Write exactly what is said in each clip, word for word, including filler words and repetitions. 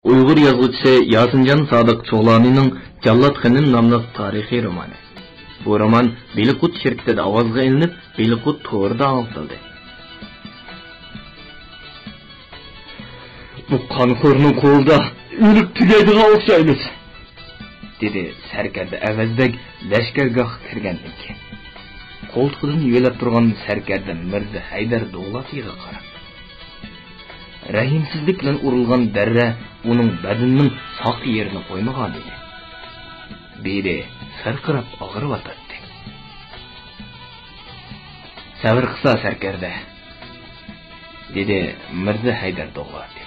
ئۇيغۇر يازغۇچىسى ياسىنجان سادىق چوغلانىنىڭ جاللات خېنىم ناملىق تارىخىي رومانى. بۇ رومان بېلىققۇت شىركىتىدە ئاۋازغا ئېلىنىپ، بېلىققۇت تورىدا ئاڭلىتىلدى. بۇ قانخورنىڭ قولىدا ئۆلۈپ تۈگەيدىغان ئوخشايمىز، دېدى سەركەردە ئەۋەزبەگ لەشكەرگاھقا كىرگەندىن كېيىن. قولتۇقىدىن يۆلەپ تۇرغان سەركەردە مىرزا ھەيدەر دوغلاتىغا قاراپ. رەھىمسىزلىك بىلەن ئۇرۇلغان دەررە ئۇنىڭ بەدىنىنىڭ ساقا يېرىنى قويمىغانىدى. بېلى سىرقىراپ ئاغرىۋاتاتتى. سەۋر قىلسا سەركەردە، دېدى مىرزا ھەيدەر دوغلاتى.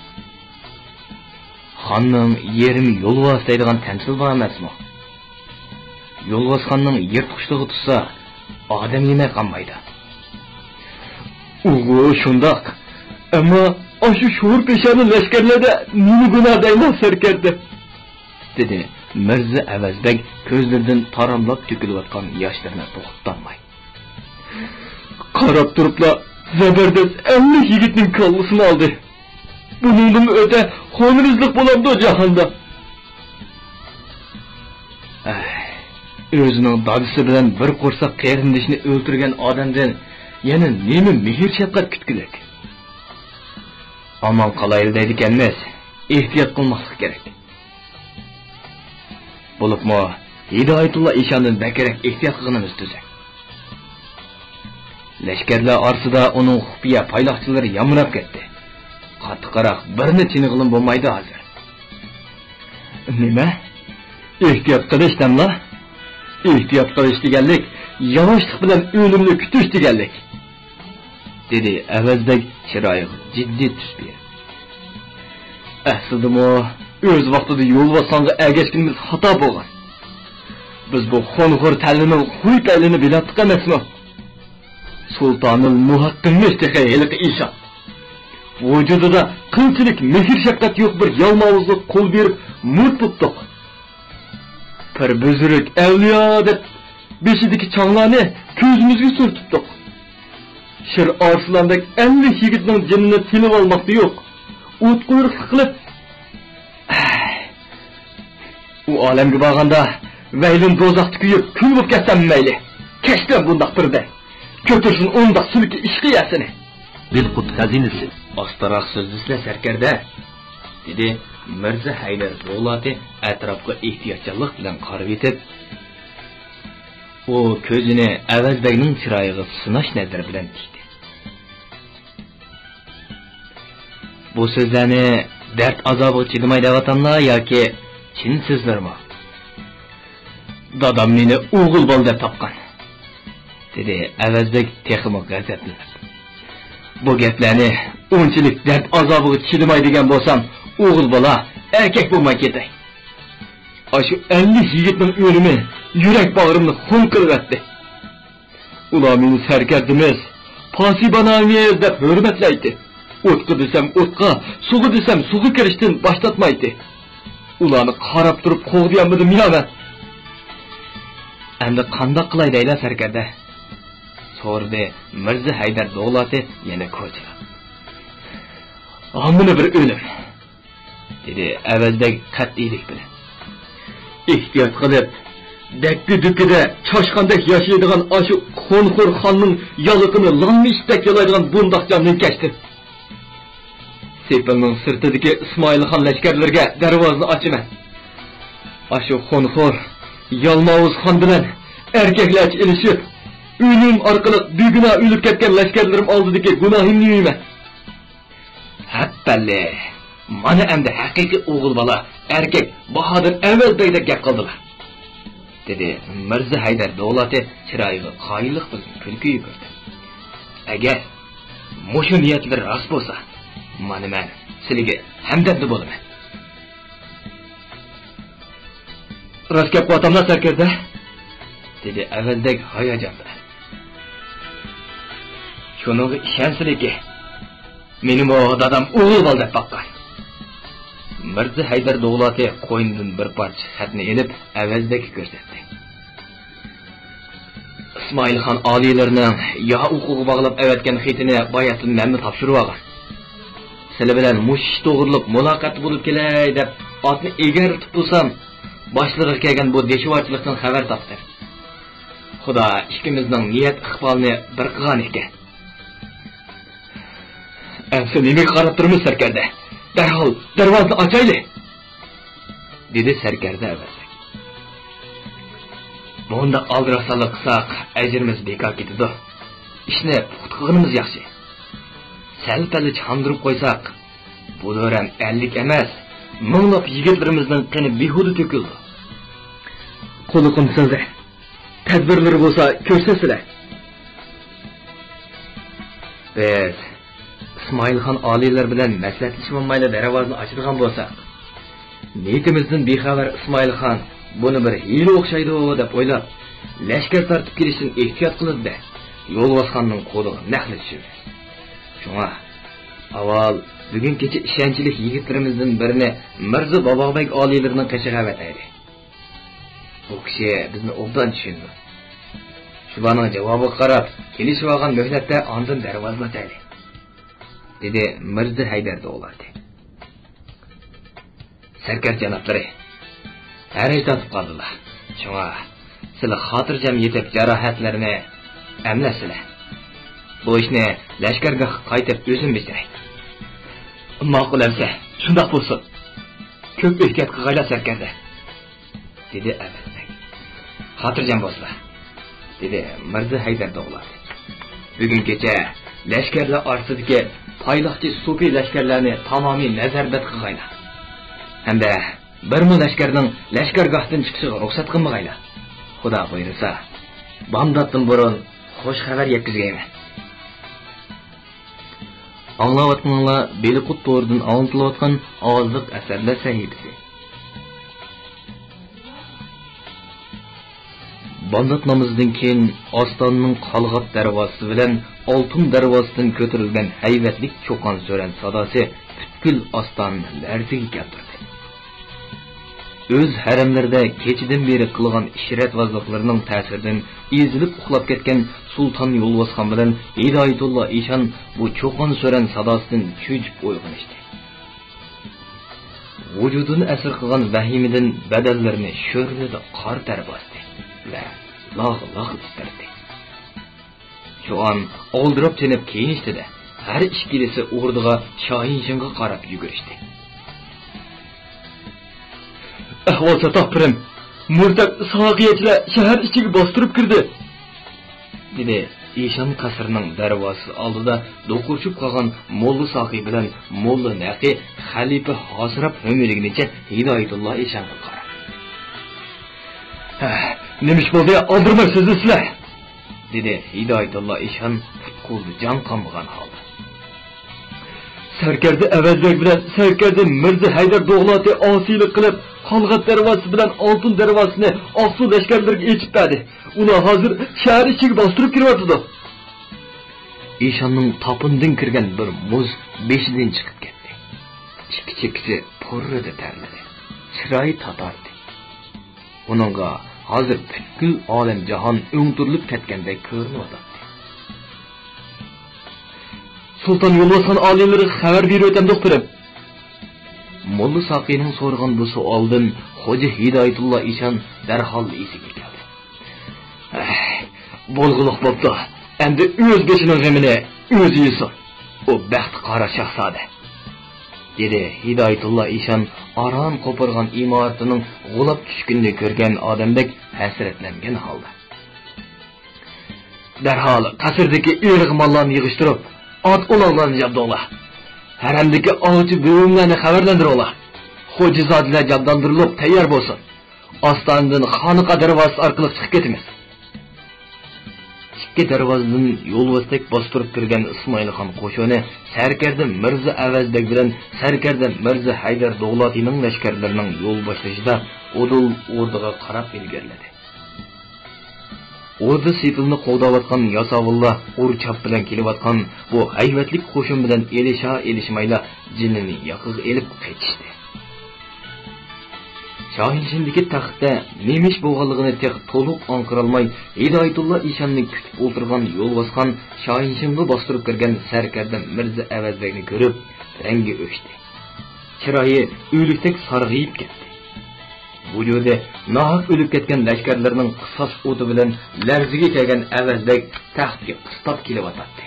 خاننىڭ يېرىم يولۋاس دەيدىغان تەمسىلى بار ئەمەسمۇ؟ يولۋاسخاننىڭ يىرتقۇچلۇقى تۇتسا، ئادەم يېمەي قالمايدۇ. ئۇغۇ شۇنداق. ئەمما ئاشۇ شور پېشانە لەشكەرلەردە نېمە گۇناھ دەيمەن سەركەردە؟ دېدى مىرزا ئەۋەزبەگ كۆزلىرىدىن تاراملاپ تۆكۈلۈۋاتقان ياشلىرىنى توختىتالماي. قاراپ تۇرۇپلا زەبەردەس ئەللىك يىگىتنىڭ كاللىسىنى ئالدى. بۇنىڭدىنمۇ ئۆتە خۇنرەزلىق بولامدۇ جاھاندا؟ ئەي، ئۆزىنىڭ دادىسى بىلەن بىر قورساق قېرىندىشىنى ئۆلتۈرگەن ئادەمدىن يەنە نېمە مېھىر-شەپقەت كۈتكۈلۈك؟ ئامان قالايلى دەيدىكەنمىز، ئېھتىيات قىلماسلىق كېرەك. بولۇپمۇ ھىدايەتۇللا ئىشاندىن بەكرەك ئېھتىيات قىلغىنىمىز تۈزۈك. لەشكەرلەر ئارىسىدا ئۇنىڭ خۇپىيە پايلاقچىلىرى يامراپ كەتتى. قاتتىقراق بىرنى چېنىغىلىمۇ بولمايدۇ ھازىر. نېمە؟ ئېھتىيات قىلىش دەملا؟ ئېھتىيات قىلىش دېگەنلىك، ياۋاشلىق بىلەن ئۆلۈمنى كۈتۈش دېگەنلىك. دېدى ئەۋەزبەگ چىرايىغا جىددىي تۈس بېرىپ. ئەسلىدىمۇ ئۆز ۋاقتىدا يولۋاسخانغا ئەگەشكىنىمىز خاتا بولغان. بىز بۇ خونخور تەلۋىنىڭ خۇي پەيلىنى بىلەتتۇق ئەمەسمۇ؟ سۇلتانىل مۇھەققىممىش تېخى ھېلىقى ئىشان. ۋۇجۇدىدا قىلچىلىك مېھىر-شەپقەت يوق بىر يالماۋۇزغا قول بېرىپ مۇرت بوپتۇق. پىر بۈزرۈك ئەۋلىيا دەپ بېشىدىكى چاڭلارنى كۆزىمىزگە سۈرتۈپتۇق. شىر ئارسلاندەك ئەللىك يىگىتنىڭ جېنىنى تىلىۋالماقتا يوق. ئوت قۇيرۇقلۇق قىلىپ، ئۇ ئالەمگە بارغاندا ۋەيلىن دوزاختا كۆيۈپ كۈل بولۇپ كەتسەم مەيلى. كەچتىن بۇنداق بىردەم. كۆتۈرسۇن ئۇنداق سۈلكە ئىشقى يەسىنى. بىلقۇت خەزىنىسى. ئاستىراق سۆزلىسىلە سەركەردە، دېدى مىرزا ھەيدەر دوغلاتى ئەتراپقا ئېھتىياتچانلىق بىلەن قارىۋېتىپ. ئۇ كۆزىنى ئەۋەزبەگنىڭ چىرايىغا سىناش نەزىرى بىلەن تىكتى. بۇ سۆزلەرنى دەرد ئازابىغا چىدىماي دەۋاتاملا ياكى چىن سۆزلىرىمۇ؟ دادام مېنى ئوغۇل بالا دەپ تاپقان، دېدى ئەۋەزبەگ تېخىمۇ غەزەپلىنىپ. بۇ گەپلەرنى ئۇنچىلىك دەرد ئازابىغا چىدىماي دېگەن بولسام، ئوغۇل بالا ئەركەك بولماي كېتەي. ئاشۇ ئەللىك يىگىتنىڭ ئۆلۈمى يۈرەك باغرىمنى خۇن قىلىۋەتتى. ئۇلار مېنى سەركەردىمىز، پاسىبانىڭىز دەپ ھۆرمەتلەيتتى. ئوتقا دېسەم ئوتقا، سۇغا دېسەم سۇغا كىرىشتىن باش تارتمايتتى. ئۇلارنى قاراپ تۇرۇپ قوغدىيالمىدىم يا مەن. ئەمدى قانداق قىلاي دەيلا سەركەردە؟ سورىدى مىرزا ھەيدەر دوغلاتى يەنە كوچىلاپ. ھامىنى بىر ئۆلۈم. دېدى ئەۋەزبەگ قەتئىيلىك بىلەن. ئېھتىيات قىلىپ، دەككە-دۈككىدە چاشقاندەك ياشايدىغان ئاشۇ خونخور خاننىڭ يالىقىنى لالما ئىتتەك يالايدىغان بۇنداق جاندىن كەچتىم. سېپىلنىڭ سىرتىدىكى ئىسمائىل خان لەشكەرلىرىگە دەرۋازىنى ئاچىمەن. ئاشۇ خونخور يالماۋۇز خان بىلەن ئەركەكلەرچە ئېلىشىپ، ئۆلۈم ئارقىلىق بىگۇناھ ئۆلۈپ كەتكەن لەشكەرلىرىم ئالدىدىكى گۇناھىمنى يۇيىمەن. ھەپپەللى، مانا ئەمدى ھەقىقىي ئوغۇل بالا، ئەركەك، باھادىر ئەۋەزبەگدەك گەپ قىلدىلا، دېدى مىرزا ھەيدەر دوغلاتى چىرايىغا قايىللىق بىلەن كۈلكە يۈگۈردى. ئەگەر مۇشۇ نىيەتلىرى راست بولسا، مانا مەن سىلىگە ھەمدەمدە بولىمەن. راست گەپ قىلىۋاتاملا سەركەردە؟ دېدى ئەۋەزبەگ ھاياجان بىلەن. شۇنىڭغا ئىشەنسىلىكى، مېنىمۇ دادام ئوغۇل بالا دەپ باققان. مىرزا ھەيدەر دوغلاتى قوينىدىن بىر پارچە خەتنى ئېلىپ ئەۋەزبەگكە كۆرسەتتى. ئىسمائىل خان ئالىيلىرىنىڭ يا ئوقۇغا باغلاپ ئەۋەتكەن خېتىنى باياتىن مەنمۇ تاپشۇرۇۋالغان. سىلەر بىلەن مۇشۇ ئىش توغرۇلۇق مۇلاقاتتا بولۇپ كېلەي دەپ ئاتنى ئېگەرتىپ تۇرسام، باشلىرىغا كەلگەن بۇ دېشىۋارچىلىقتىن خەۋەر تاپتىم. خۇدا ئىككىمىزنىڭ نىيەت ئىقبالىنى بىر قىلغان ئىكەن. ئەمسە نېمىگە قاراپ تۇرىمىز، سەركەردە؟ دەرھال دەرۋازىنى ئاچايلى! دېدى سەركەردە ئەۋەزلىك. بۇنداق ئالدىراشسانلىق قىلساق، ئەجرىمىز بىكار كېتىدۇ. ئىشنى پۇختا قىلغىنىمىز ياخشى. سەل-پەللا چاندۇرۇپ قويساق، بۇ دورەم ئەللىك ئەمەس، مىڭلاپ يىگىتلىرىمىزنىڭ قېنى بىھۇدە تۆكۈلىدۇ. قۇلىقىم سىزدى. تەدبىرلىرى بولسا كۆرسەتسىلە. بىز ئىسمائىلخان ئالىيلار بىلەن مەسلىھەتلىشىۋالمايلا دەرۋازىنى ئاچىدىغان بولساق، نىيىتىمىزدىن بىخەۋەر ئىسمائىلخان بۇنى بىر ھىيلە ئوخشايدۇ دەپ ئويلاپ، لەشكەر تارتىپ كېلىشتىن ئېھتىيات قىلىدۇ-دە، يولۋاسخاننىڭ قولىغا نەقلە چۈشىدۇ. شۇڭا ئاۋۋال بۈگۈن كېچە ئىشەنچلىك يىگىتلىرىمىزدىن بىرىنى مىرزا باباغبەگ ئالىيلىرىنىڭ قېشىغا ئەۋەتەيلى. بۇ كىشى بىزنى ئوبدان چۈشىنىدۇ. شۇلارنىڭ جاۋابىغا قاراپ، كېلىشىۋالغان مۆھلەتتە ئاندىن دەرۋازىنى ئاچايلى، دېدى مىرزا ھەيدەر دوغلاتى. سەركەردە جانابلىرى، ھەرەج تارتىپ قالدىلا. شۇڭا سىلەر خاتىرجەم يېتىپ، جاراھەتلىرىنى ئەملەشسىلە. بۇ ئىشنى لەشكەرگاھقا قايتىپ ئۆزۈم بېجىرەي. ماقۇل ئەمسە، شۇنداق بولسۇن. كۆپ ئېھتىيات قىلغايلا، سەركەردە، دېدى ئەۋەزلىك. خاتىرجەم بولسىلا، دېدى مىرزا ھەيدەر دوغلاتى. بۈگۈن كېچە لەشكەرلەر ئارىسىدىكى پايلاقچى سوپى لەشكەرلەرنى تامامىي نەزەربەند قىلغايلا. ھەمدە بىرمۇ لەشكەرنىڭ لەشكەرگاھتىن چىقىشىغا رۇخسەت قىلمىغايلا. خۇدا بۇيرۇسا، بامداتتىن بۇرۇن خوش خەۋەر يەتكۈزگەيمەن. ئاڭلاۋاتقىنىڭلار بېلىققۇت تورىدىن ئاڭلىتىلىۋاتقان ئاۋازلىق ئەسەرلەر سەھىپىسى. بامدات نامىزىدىن كېيىن ئاستانىنىڭ قالغات دەرۋازىسى بىلەن ئالتۇن دەرۋازىسىدىن كۆتۈرۈلگەن ھەيۋەتلىك چوقان سۆرەن ساداسى پۈتكۈل ئاستانىنى لەرزىگە كەلتۈردى. ئۆز ھەرەملىرىدە كېچىدىن بېرى قىلغان ئىشرەتۋازلىقلىرىنىڭ تەسىرىدىن ئېزىلىپ ئۇخلاپ كەتكەن سۇلتان يولۋاسخان بىلەن ھىدايەتۇللا ئىشان بۇ چوقان سۆرەن ساداسىدىن چۆچۈپ ئويغىنىشتى. ۋۇجۇدىنى ئەسىر قىلغان ۋەھىمىدىن بەدەنلىرىنى شۆرلىدە قار تەر باستى ۋە لاغ-لاغ تىترىدى. جۇئان ئالدىراپ تېنىپ كېيىنىشتى-دە، ھەر ئىككىلىسى ئوردىغا شاھىنشىڭغا قاراپ يۈگۈرۈشتى. ئەھۋال چاتاق، پىرىم! مۇرتەت ساقىيەتچىلەر شەھەر ئىچىگە باستۇرۇپ كىردى، دېدى ئىشان قەسرىنىڭ دەرۋازىسى ئالدىدا دوقۇرۇشۇپ قالغان موللا ساقىي بىلەن موللا نەقى خەلىپە ھاسىراپ ھۆڭۈرگىنىچە ھىدايەتۇللا ئىشانغا قاراپ. ھە، نېمە ئىش بولدى؟ ئالدىرىماي سۆزلىسىلە! دېدى ھىدايەتۇللا ئىشان پۇت-قولىدا جان قالمىغان ھالدا. سەركەردە ئەۋەزبەگ بىلەن سەركەردە مىرزا ھەيدەر دوغلاتى ئاسىيلىق قىلىپ، قالغات دەرۋازىسى بىلەن ئالتۇن دەرۋازىسىنى ئاقسۇ لەشكەرلىرىگە ئېچىپ بەردى. ئۇلار ھازىر شەھەر ئىچىگە باستۇرۇپ كىرىۋاتىدۇ. ئىشاننىڭ تاپىنىدىن كىرگەن بىر مۇز بېشىدىن چىقىپ كەتتى. ئىككى چېكىسى پۇررىدە تەرلىدى. چىرايى تاتاردى. ئۇنىڭغا ھازىر پۈتكۈل ئالەم جاھان ئۆڭتۈرۈلۈپ كەتكەندەك كۆرۈنۈۋاتاتتى. سۇلتان يولۋاسخان ئالىيلىرىغا خەۋەر بېرىۋېتەمدۇق، پىرىم؟ موللا ساقىينىڭ سورىغان بۇ سوئالىدىن خوجا ھىدايەتۇللا ئىشان دەرھال ئېسىگە كەلدى. ئەي، بولغۇلۇق بوپتۇ. ئەمدى ئۆز بېشىنىڭ غېمىنى ئۆزى يېسۇن. ئۇ بەختى قارا شاھزادە، دېدى ھىدايەتۇللا ئىشان ئاران قوپۇرغان ئىمارىتىنىڭ غۇلاپ چۈشكىنىنى كۆرگەن ئادەمدەك ھەسرەتلەنگەن ھالدا. دەرھال قەسىردىكى ئېرىق ماللارنى يىغىشتۇرۇپ، ئات-ئۇلاغلارنى جابدۇڭلار. ھەرەمدىكى ئاۋچى بۈۋىملەرنى خەۋەرلەندۈرۈڭلار. خوجىزادىلەر جابداندۇرۇلۇپ تەييار بولسۇن. ئاستانىدىن خانىقا دەرۋازىسى ئارقىلىق چىقىپ كېتىمىز. ئىككى دەرۋازىدىن يولۋاستەك باستۇرۇپ كىرگەن ئىسمائىلخان قوشۇنى سەركەردە مىرزا ئەۋەزبەگ بىلەن سەركەردە مىرزا ھەيدەر دوغلاتىنىڭ لەشكەرلىرىنىڭ يول باشلىشىدا ئۇدۇل ئوردىغا قاراپ ئىلگىرىلىدى. ئوردا سېپىلىنى قوغداۋاتقان ياساۋۇللار ئۇر-چاپ بىلەن كېلىۋاتقان بۇ ھەيۋەتلىك قوشۇن بىلەن ئېلىشا-ئېلىشمايلا جېنىنى ياقىغا ئېلىپ قېچىشتى. شاھىنشىندىكى تەختتە نېمە ئىش بولغانلىقىنى تېخى تولۇق ئاڭقىرالماي، ھىدايەتۇللا ئىشاننى كۈتۈپ ئولتۇرغان يولۋاسخان شاھىنشىنغا باستۇرۇپ كىرگەن سەركەردە مىرزا ئەۋەزبەگنى كۆرۈپ، رەڭگى ئۆچتى. چىرايى ئۆلۈكتەك سارغىيىپ كەتتى. ۋۇجۇدى ناھەق ئۆلۈپ كەتكەن لەشكەرلەرنىڭ قىساس ئوتى بىلەن لەرزىگە كەلگەن ئەۋەز بەگ تەختكە قىستاپ كېلىۋاتاتتى.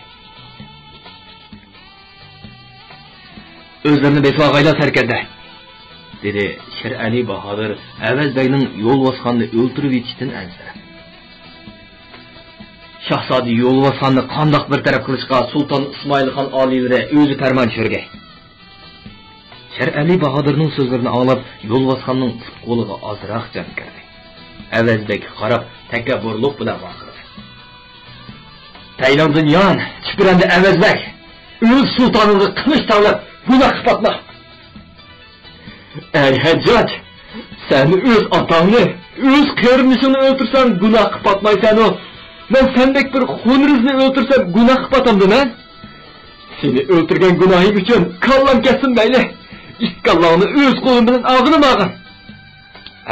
ئۆزلىرىنى بېسىۋالغايلا، سەركەردە! دېدى شىرئەلى باھادىر ئەۋەز بەگنىڭ يولۋاسخاننى ئۆلتۈرۈۋېتىشتىن ئەنسىرەپ. شاھزادە يولۋاسخاننى قانداق بىر تەرەپ قىلىشقا سۇلتان ئىسمائىلخان ئالىيلىرى ئۆزى پەرمان چۈشۈرگەي. شىرئەلى باھادىرنىڭ سۆزلىرىنى ئاڭلاپ، يولۋاسخاننىڭ پۇت-قولىغا ئازراق جان كىردى. ئەۋەز بەگكە قاراپ تەكەببۇرلۇق بىلەن ۋارقىرىدى. پەيلاڭدىن يان، چۈپرەندە ئەۋەز بەگ! ئۆز سۇلتانىڭغا قىلىچ تاۋلاپ، گۇناھقا پاتما! ئەي ھەججاج، سەن ئۆز ئاتاڭنى، ئۆز قېرىندىشىڭنى ئۆلتۈرسەڭ گۇناھقا پاتمايسەنۇ. مەن سەندەك بىر خۇنرىزنى ئۆلتۈرسەم گۇناھقا پاتامدۇ مەن؟ سېنى ئۆلتۈرگەن گۇناھىم ئۈچۈن كاللام كەتسۇن مەيلى. ئىككى كاللاڭنى ئۆز قولۇم بىلەن ئالغىنىم ئالغىن.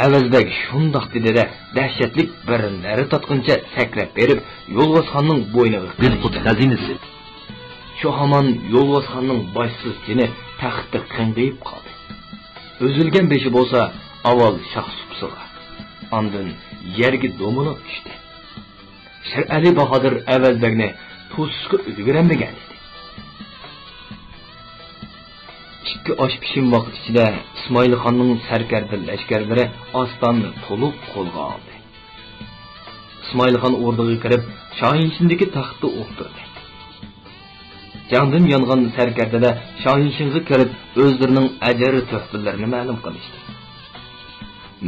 ئەۋەز بەگ شۇنداق دېدى-دە، دەھشەتلىك بىر نەرە تارتقىنىچە سەكرەپ بېرىپ، يولۋاسخاننىڭ بوينىغا بىلقۇت خەزىنىسى. شۇ ھامان يولۋاسخاننىڭ باشسىز تېنى تەختتە قىڭغىيىپ قالدى. ئۈزۈلگەن بېشى بولسا ئاۋۋال شاخ سۇپىسىغا، ئاندىن يەرگە دومىلاپ چۈشتى. شىرئەلى باھادىر ئەۋەز بەگنى توسۇشقا ئۈلگۈرەلمىگەن ئىدى. ئىككى ئاش پىشىم ۋاقىت ئىچىدە ئىسمائىل خاننىڭ سەركەردە لەشكەرلىرى ئاستانىنى تولۇق قولغا ئالدى. ئىسمائىل خان ئوردىغا كىرىپ، شاھىنشىندىكى تەختتە ئولتۇردى. جەڭدىن يانغان سەركەردىلەر شاھىنشىنغا كىرىپ، ئۆزلىرىنىڭ ئەجىر تۆھپىلىرىنى مەلۇم قىلىشتى.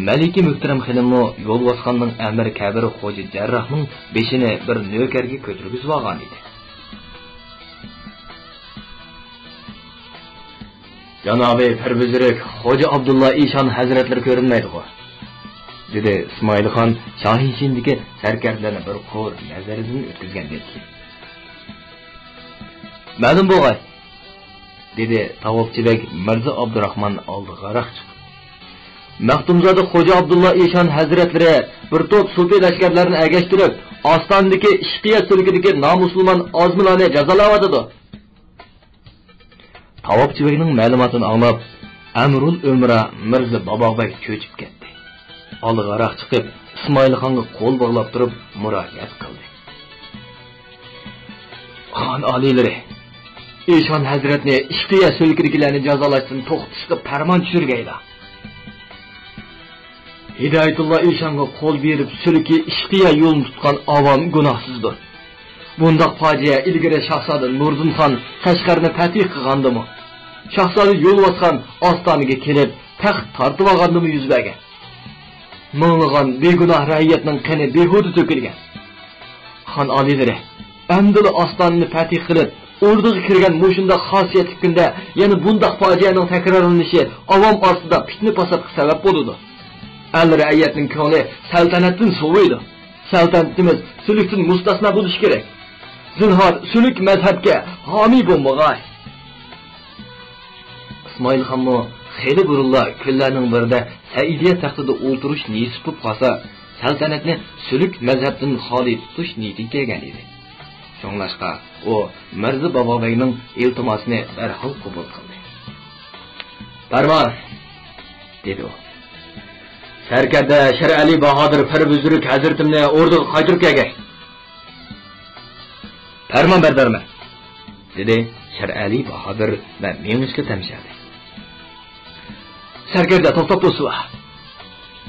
مەلىكە مۆھتەرەم خېنىممۇ يولۋاسخاننىڭ ئەمىر كەبىر خوجا جەرراھنىڭ بېشىنى بىر نۆكەرگە كۆتۈرگۈزۈۋالغان ئىدى. جانابى پىر بۈزرۈك خوجا ئابدۇللا ئىشان ھەزرەتلىرى كۆرۈنمەيدىغۇ؟ دېدى ئىسمائىل خان شاھىنشىندىكى سەركەردىلەرنى بىر قۇر نەزىرىدىن ئۆتكۈزگەندىن كېيىن. مەلۇم بولغاي، دېدى تاۋاپچى بەگ مىرزا ئابدۇراخمان ئالدىغاراق چىقىپ. مەختۇمزادە خوجا ئابدۇللا ئىشان ھەزرەتلىرى بىر توپ سوپى لەشكەرلەرنى ئەگەشتۈرۈپ، ئاستانىدىكى ئىشقىيە سۈلكىدىكى نامۇسۇلمان ئازمىلارنى جازالاۋاتىدۇ. تاۋاپچى بەگنىڭ مەلۇماتىنى ئاڭلاپ، ئەمرۇل ئۆمرا مىرزا باباغ بەگ چۆچۈپ كەتتى. ئالدىغاراق چىقىپ، ئىسمائىل خانغا قول باغلاپ تۇرۇپ مۇراجىئەت قىلدى. خان ئالىيلىرى، ئىشان ھەزرەتنى ئىشقىيە سۈلكىدىكىلەرنى جازالاشتىن توختىتىشقا پەرمان چۈشۈرگەيلا. ھىدايەتۇللا ئىشانغا قول بېرىپ، سۈلكى ئىشقىيە يولىنى تۇتقان ئاۋام گۇناھسىزدۇر. بۇنداق پاجىئە ئىلگىرى شاھزادە نۇردىن خان قەشقەرنى پەتھى قىلغاندىمۇ، شاھزادە يولۋاسخان ئاستانىگە كېلىپ، تەخت تارتىۋالغاندىمۇ يۈز بەرگەن. مىڭلىغان بىگۇناھ رەئىيەتنىڭ قېنى بىھۇدە تۆكۈلگەن. خان ئالىيلىرى، ئەمدىلا ئاستانىنى پەتھى قىلىپ، ئوردىغا كىرگەن مۇشۇنداق خاسىيەتلىك كۈندە يەنە بۇنداق پاجىئەنىڭ تەكرارلىنىشى ئاۋام ئارىسىدا پىتنە-پاساتقا سەۋەب بولىدۇ. ئەل رەئىيەتنىڭ كۆڭلى سەلتەنەتتىن سوۋۇيدۇ. سەلتەنىتىمىز سۈلۈكتىن مۇستەسنا بولۇشى كېرەك. زىنھار، سۈلۈك مەزھەپكە ھامىي بولمىغاي. ئىسمائىل خانمۇ خېلى بۇرۇنلا كۈنلەرنىڭ بىرىدە سەئىدىيە تەختىدە ئولتۇرۇش نېسىپ بولۇپ قالسا، سەلتەنەتنى سۈلۈك مەزھەپتىن خالىي تۇتۇش نىيىتىگە كەلگەن ئىدى. شۇڭلاشقا ئۇ مىرزا بابا بەگنىڭ ئىلتىماسىنى دەرھال قوبۇل قىلدى. پەرمان! دېدى ئۇ. سەركەردە شىرئەلى باھادىر پىر بۈزرۈك ھەزرىتىمنى ئوردىغا قايتۇرۇپ كەلگەي. پەرمان بەردارمەن، دېدى شىرئەلى باھادىر ۋە مېڭىشقا تەمشەلدى. سەركەردە، توختاپ تۇرسىلا،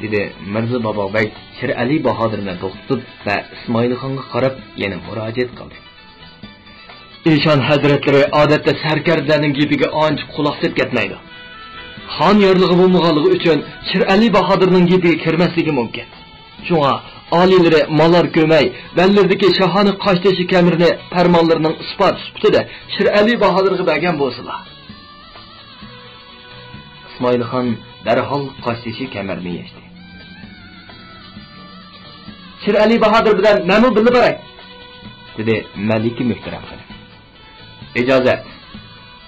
دېدى مىرزا بابا بەگ شىرئەلى باھادىرنى توختىتىپ ۋە ئىسمائىل خانغا قاراپ يەنە مۇراجىئەت قىلدى. ئىشان ھەزرەتلىرى ئادەتتە سەركەردىلەرنىڭ گېپىگە ئانچە قۇلاق سېلىپ كەتمەيدۇ. خان يارلىقى بولمىغانلىقى ئۈچۈن شىرئەلى باھادىرنىڭ گېپىگە كىرمەسلىكى مۇمكىن. شۇڭا ئالىيلىرى مالار كۆمەي بەللىرىدىكى شاھانە قاشتېشى كەمىرىنى پەرمانلىرىنىڭ ئىسپاتى سۈپىتىدە شىرئەلى باھادىرغا بەرگەن بولسىلا. ئىسمائىل خان دەرھال قاشتېشى كەمەرنى يەشتى. شىرئەلى باھادىر بىلەن مەنمۇ بىللە باراي، دېدى مەلىكە مۆھتەرەم خېنىم. ئىجازەت،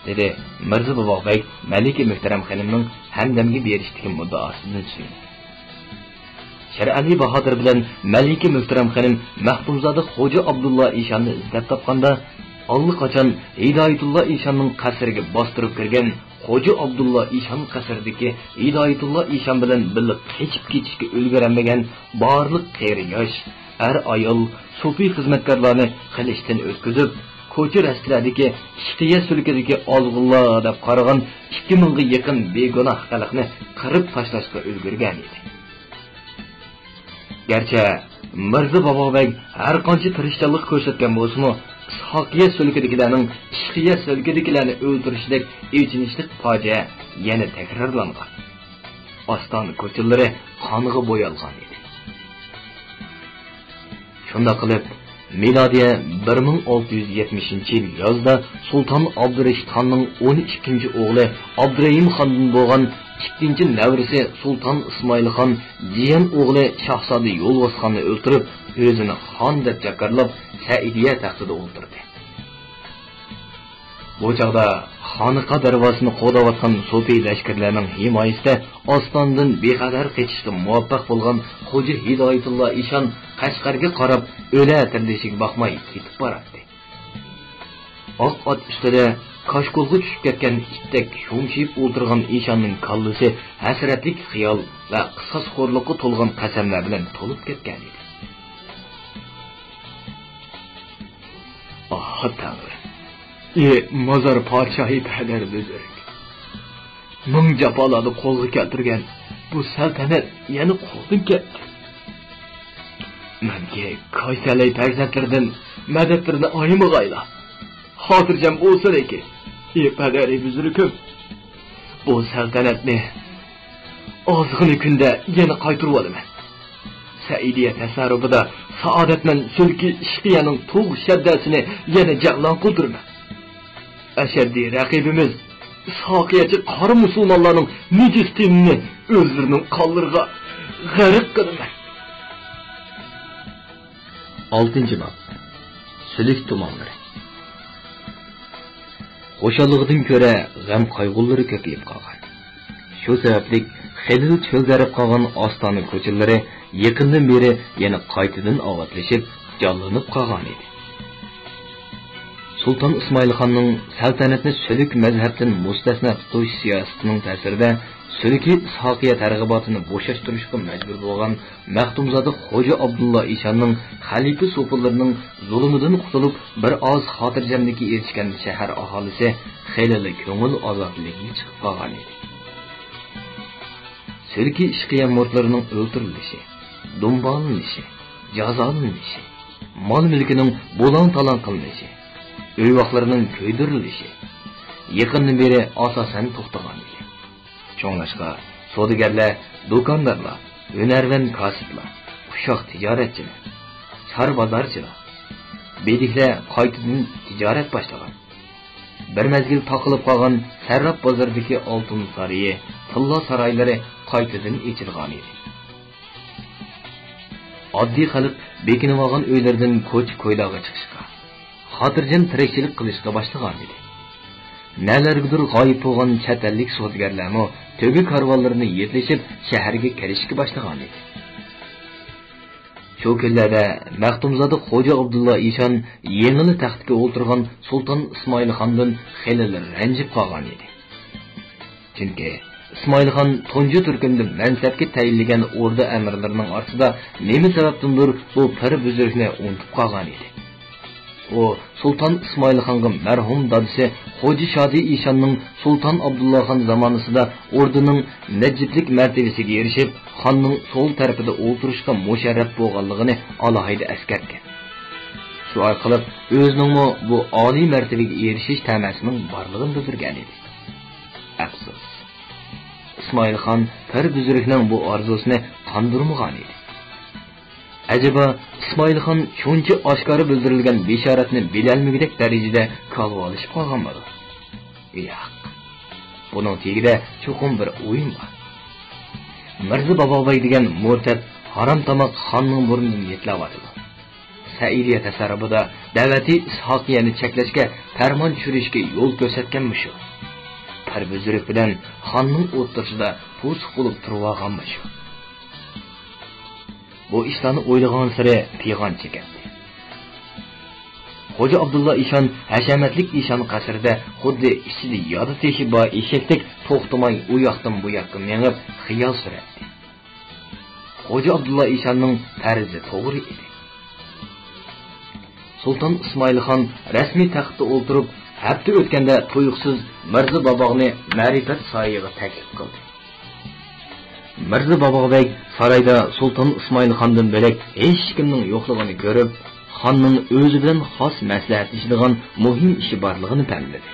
دېدى مىرزا بوۋاق بەگ مەلىكە مۆھتەرەم خېنىمنىڭ ھەمدەمگە بېرىشتىكى مۇددىئاسىدىن سۆيۈنۈپ. شىرئەلى باھادىر بىلەن مەلىكە مۆھتەرەم خېنىم مەختۇمزادە خوجا ئابدۇللا ئىشاننى ئىزدەپ تاپقاندا، ئاللىقاچان ھىدايەتۇللا ئىشاننىڭ قەسرىگە باستۇرۇپ كىرگەن خوجا ئابدۇللا ئىشان قەسرىدىكى ھىدايەتۇللا ئىشان بىلەن بىللە قېچىپ كېتىشكە ئۈلگۈرەلمىگەن بارلىق قېرى-ياش، ئەر-ئايال، سوپى خىزمەتكارلارنى قىلىچتىن ئۆتكۈزۈپ، كوچا-رەستىلەردىكى ئىشقىيە سۈلكىدىكى ئازغۇنلار دەپ قارىغان ئىككى مىڭغا يېقىن بىگۇناھ خەلقنى قىرىپ تاشلاشقا ئۈلگۈرگەن ئىدى. گەرچە مىرزا بابابەگ ھەرقانچە تىرىشچانلىق كۆرسەتكەن بولسىمۇ، ئىسھاقىيە سۈلكىدىكىلەرنىڭ ئىشقىيە سۈلكىدىكىلەرنى ئۆلتۈرۈشىدەك ئېچىنىشلىق پاجىئە يەنە تەكرارلانغان. ئاستانە كوچىلىرى قانغا بويالغان ئىدى. شۇنداق قىلىپ، مىلادىيە بىر مىڭ ئالتە يۈز يەتمىشىنچى يىل يازدا سۇلتان ئابدۇرېشىت خاننىڭ ئون ئىككىنچى ئوغلى ئابدۇرېھىم خاندىن بولغان ئىككىنچى نەۋرىسى سۇلتان ئىسمائىل خان جىيەن ئوغلى شاھزادە يولۋاس خاننى ئۆلتۈرۈپ، ئۆزىنى خان دەپ جاكارلاپ، سەئىدىيە تەختىدە ئولتۇردى. بۇ چاغدا خانىقا دەرۋازىسىنى قوغداۋاتقان سوپىي لەشكەرلەرنىڭ ھىمايىسىدە ئاستاندىن بىخەتەر قېچىشقا مۇۋەپپەق بولغان خوجا ھىدايەتۇللا ئىشان قەشقەرگە قاراپ ئۆلە تىرىلىشىگە باقماي كېتىپ باراتتى. ئاق ئات ئۈستىدە كاشكولغا چۈشۈپ كەتكەن ئىتتەك شومشىيىپ ئولتۇرغان ئىشاننىڭ كاللىسى ھەسرەتلىك خىيال ۋە قىساسخورلۇققا تولغان قەسەملەر بىلەن تولۇپ كەتكەنىدى. ئاھ، تەڭرى! ئى، مازار پادىشاھى پەدەر بۈزرۈك! مىڭ جاپالارنى قولغا كەلتۈرگەن بۇ سەلتەنەت يەنە قولدىن كەتتى. مەنكى كايسەلەي پەرزەنتلىرىدىن مەدەتلىرىنى ئايىمىغايلا. خاتىرجەم بولسۇن ئېكى، ئى پەدەرى بۈزرۈكۈم! بۇ سەلتەنەتنى ئازغىنە كۈندە يەنە قايتۇرۇۋالىمەن. سەئىدىيە تەسەررۇپىدا سائادەتمەن سۈلكى ئىشقىيەنىڭ تۇغ شەددەسىنى يەنە جەۋلان قىلدۇرىمەن. ئەشەددىي رەقىبىمىز ئىسھاقىيەچى قارا مۇسۇلمانلارنىڭ نىجىس تېنىنى ئۆزلىرىنىڭ قانلىرىغا غەرق قىلىمەن. ئالتىنچى باب. سۈلۈك تۇمانلىرى. خۇشاللىقىدىن كۆرە غەم-قايغۇلىرى كۆپىيىپ قالغان. شۇ سەۋەبلىك خېلىلا چۆلدەرەپ قالغان ئاستانە كوچىلىرى يېقىندىن بېرى يەنە قايتىدىن ئاۋاتلىشىپ، جانلىنىپ قالغانىدى. سۇلتان ئىسمائىلخاننىڭ سەلتەنەتنى سۈلۈك مەزھەپتىن مۇستەسنا تۇتۇش سىياسىتىنىڭ تەسىرىدە، سۈلۈكىي ئىسھاقىيە تەرغىباتىنى بوشاشتۇرۇشقا مەجبۇر بولغان مەختۇمزادە خوجا ئابدۇللا ئىشاننىڭ خەلىپە سوپىلىرىنىڭ زۇلۇمىدىن قۇتۇلۇپ، بىر ئاز خاتىرجەملىككە ئېرىشكەن شەھەر ئاھالىسى خېلىلا كۆڭۈل ئازادلىقىغا چىقىپ قالغانىدى. سۈلكىي ئىشقىيە مۇرىتلىرىنىڭ ئۆلتۈرۈلۈشى، دۇمبالىنىشى، جازالىنىشى، مال-مۈلكىنىڭ بۇلاڭ-تالاڭ قىلىنىشى، ئۆي-ۋاقلىرىنىڭ كۆيدۈرۈلۈشى يېقىندىن بېرى ئاساسەن توختىغانىدى. شۇڭلاشقا، سودىگەرلەر، دۇكاندارلار، ھۈنەرۋەن كاسىپلار، ئۇششاق تىجارەتچىلەر، چار بازارچىلار، بېدىكلەر قايتىدىن تىجارەت باشلىغان. بىر مەزگىل تاقىلىپ قالغان سەرراپ بازىرىدىكى ئالتۇن سارىيى، تىللا سارايلىرى قايتىدىن ئېچىلغانىدى. ئاددىي خەلق بېكىنىۋالغان ئۆيلىرىدىن كوچا-كويلارغا چىقىشقا، خاتىرجەم تىرىكچىلىك قىلىشقا باشلىغانىدى. نەلەرگىدۇر غايىب بولغان چەت ئەللىك سودىگەرلەرمۇ تۆگە كارۋانلىرىنى يېتىلىشىپ، شەھەرگە كىرىشكە باشلىغانىدى. شۇ كۈنلەردە مەختۇمزادە خوجا ئابدۇللا ئىشان يېڭىلا تەختكە ئولتۇرغان سۇلتان ئىسمائىل خاندىن خېلىلا رەنجىپ قالغانىدى. چۈنكى ئىسمائىل خان تۇنجى تۈركۈمدە مەنسەپكە تەيىنلىگەن ئوردا ئەمىرلىرىنىڭ ئارىسىدا نېمە سەۋەبتىندۇر بۇ پىر بۈزرۈكنى ئۇنتۇپ قالغانىدى. ئۇ سۇلتان ئىسمائىل خانغا مەرھۇم دادىسى خوجا شادى ئىشاننىڭ سۇلتان ئابدۇللا خان زامانىسىدا ئوردىنىڭ نەجىپلىك مەرتىۋىسىگە ئېرىشىپ، خاننىڭ سول تەرىپىدە ئولتۇرۇشقا مۇشەررەپ بولغانلىقىنى ئالاھىدە ئەسكەرتكەن. شۇ ئارقىلىق ئۆزىنىڭمۇ بۇ ئالىي مەرتىۋىگە ئېرىشىش تەمەسىنىڭ بارلىقىنى بىلدۈرگەنىدى. ئەپسۇس، ئىسمائىل خان پىر بۈزرۈكنىڭ بۇ ئارزۇسىنى قاندۇرمىغانىدى. ئەجەبا، ئىسمائىل خان شۇنچە ئاشكارا بىلدۈرۈلگەن بېشارەتنى بىلەلمىگۈدەك دەرىجىدە كالۋالىشىپ قالغانمىدۇ؟ ياق. بۇنىڭ تېگىدە چوقۇم بىر ئويۇن بار. مىرزا بابابەگ دېگەن مۇرتەت ھارام تاماق خاننىڭ بۇرنىدىن يېتىلەۋاتىدۇ. سەئىدىيە تەسەررۇپىدا دەۋەتى ئىسھاقىيەنى چەكلەشكە پەرمان چۈشۈرۈشكە يول كۆرسەتكەنمۇ شۇ. پىر بۈزرۈك بىلەن خاننىڭ ئوتتۇرىسىدا توسۇق بولۇپ تۇرۇۋالغانمۇ شۇ. بۇ ئىشلارنى ئويلىغانسېرى پىغان چېكەتتى. خوجا ئابدۇللا ئىشان ھەشەمەتلىك ئىشان قەسرىدە خۇددى ئىچىدە يادا تېشى بار ئېشەكتەك توختىماي ئۇ ياقتىن بۇ ياققا مېڭىپ خىيال سۈرەتتى. خوجا ئابدۇللا ئىشاننىڭ پەرىزى توغرا ئىدى. سۇلتان ئىسمائىلخان رەسمىي تەختتە ئولتۇرۇپ، ھەپتە ئۆتكەندە تۇيۇقسىز مىرزا باباغنى مەرىپەت سارىيىغا تەكلىپ قىلدى. مىرزا باباغ بەگ سارايدا سۇلتان ئىسمائىلخاندىن بۆلەك ھېچكىمنىڭ يوقلۇقىنى كۆرۈپ، خاننىڭ ئۆزى بىلەن خاس مەسلىھەتلىشىدىغان مۇھىم ئىشى بارلىقىنى پەملىدى.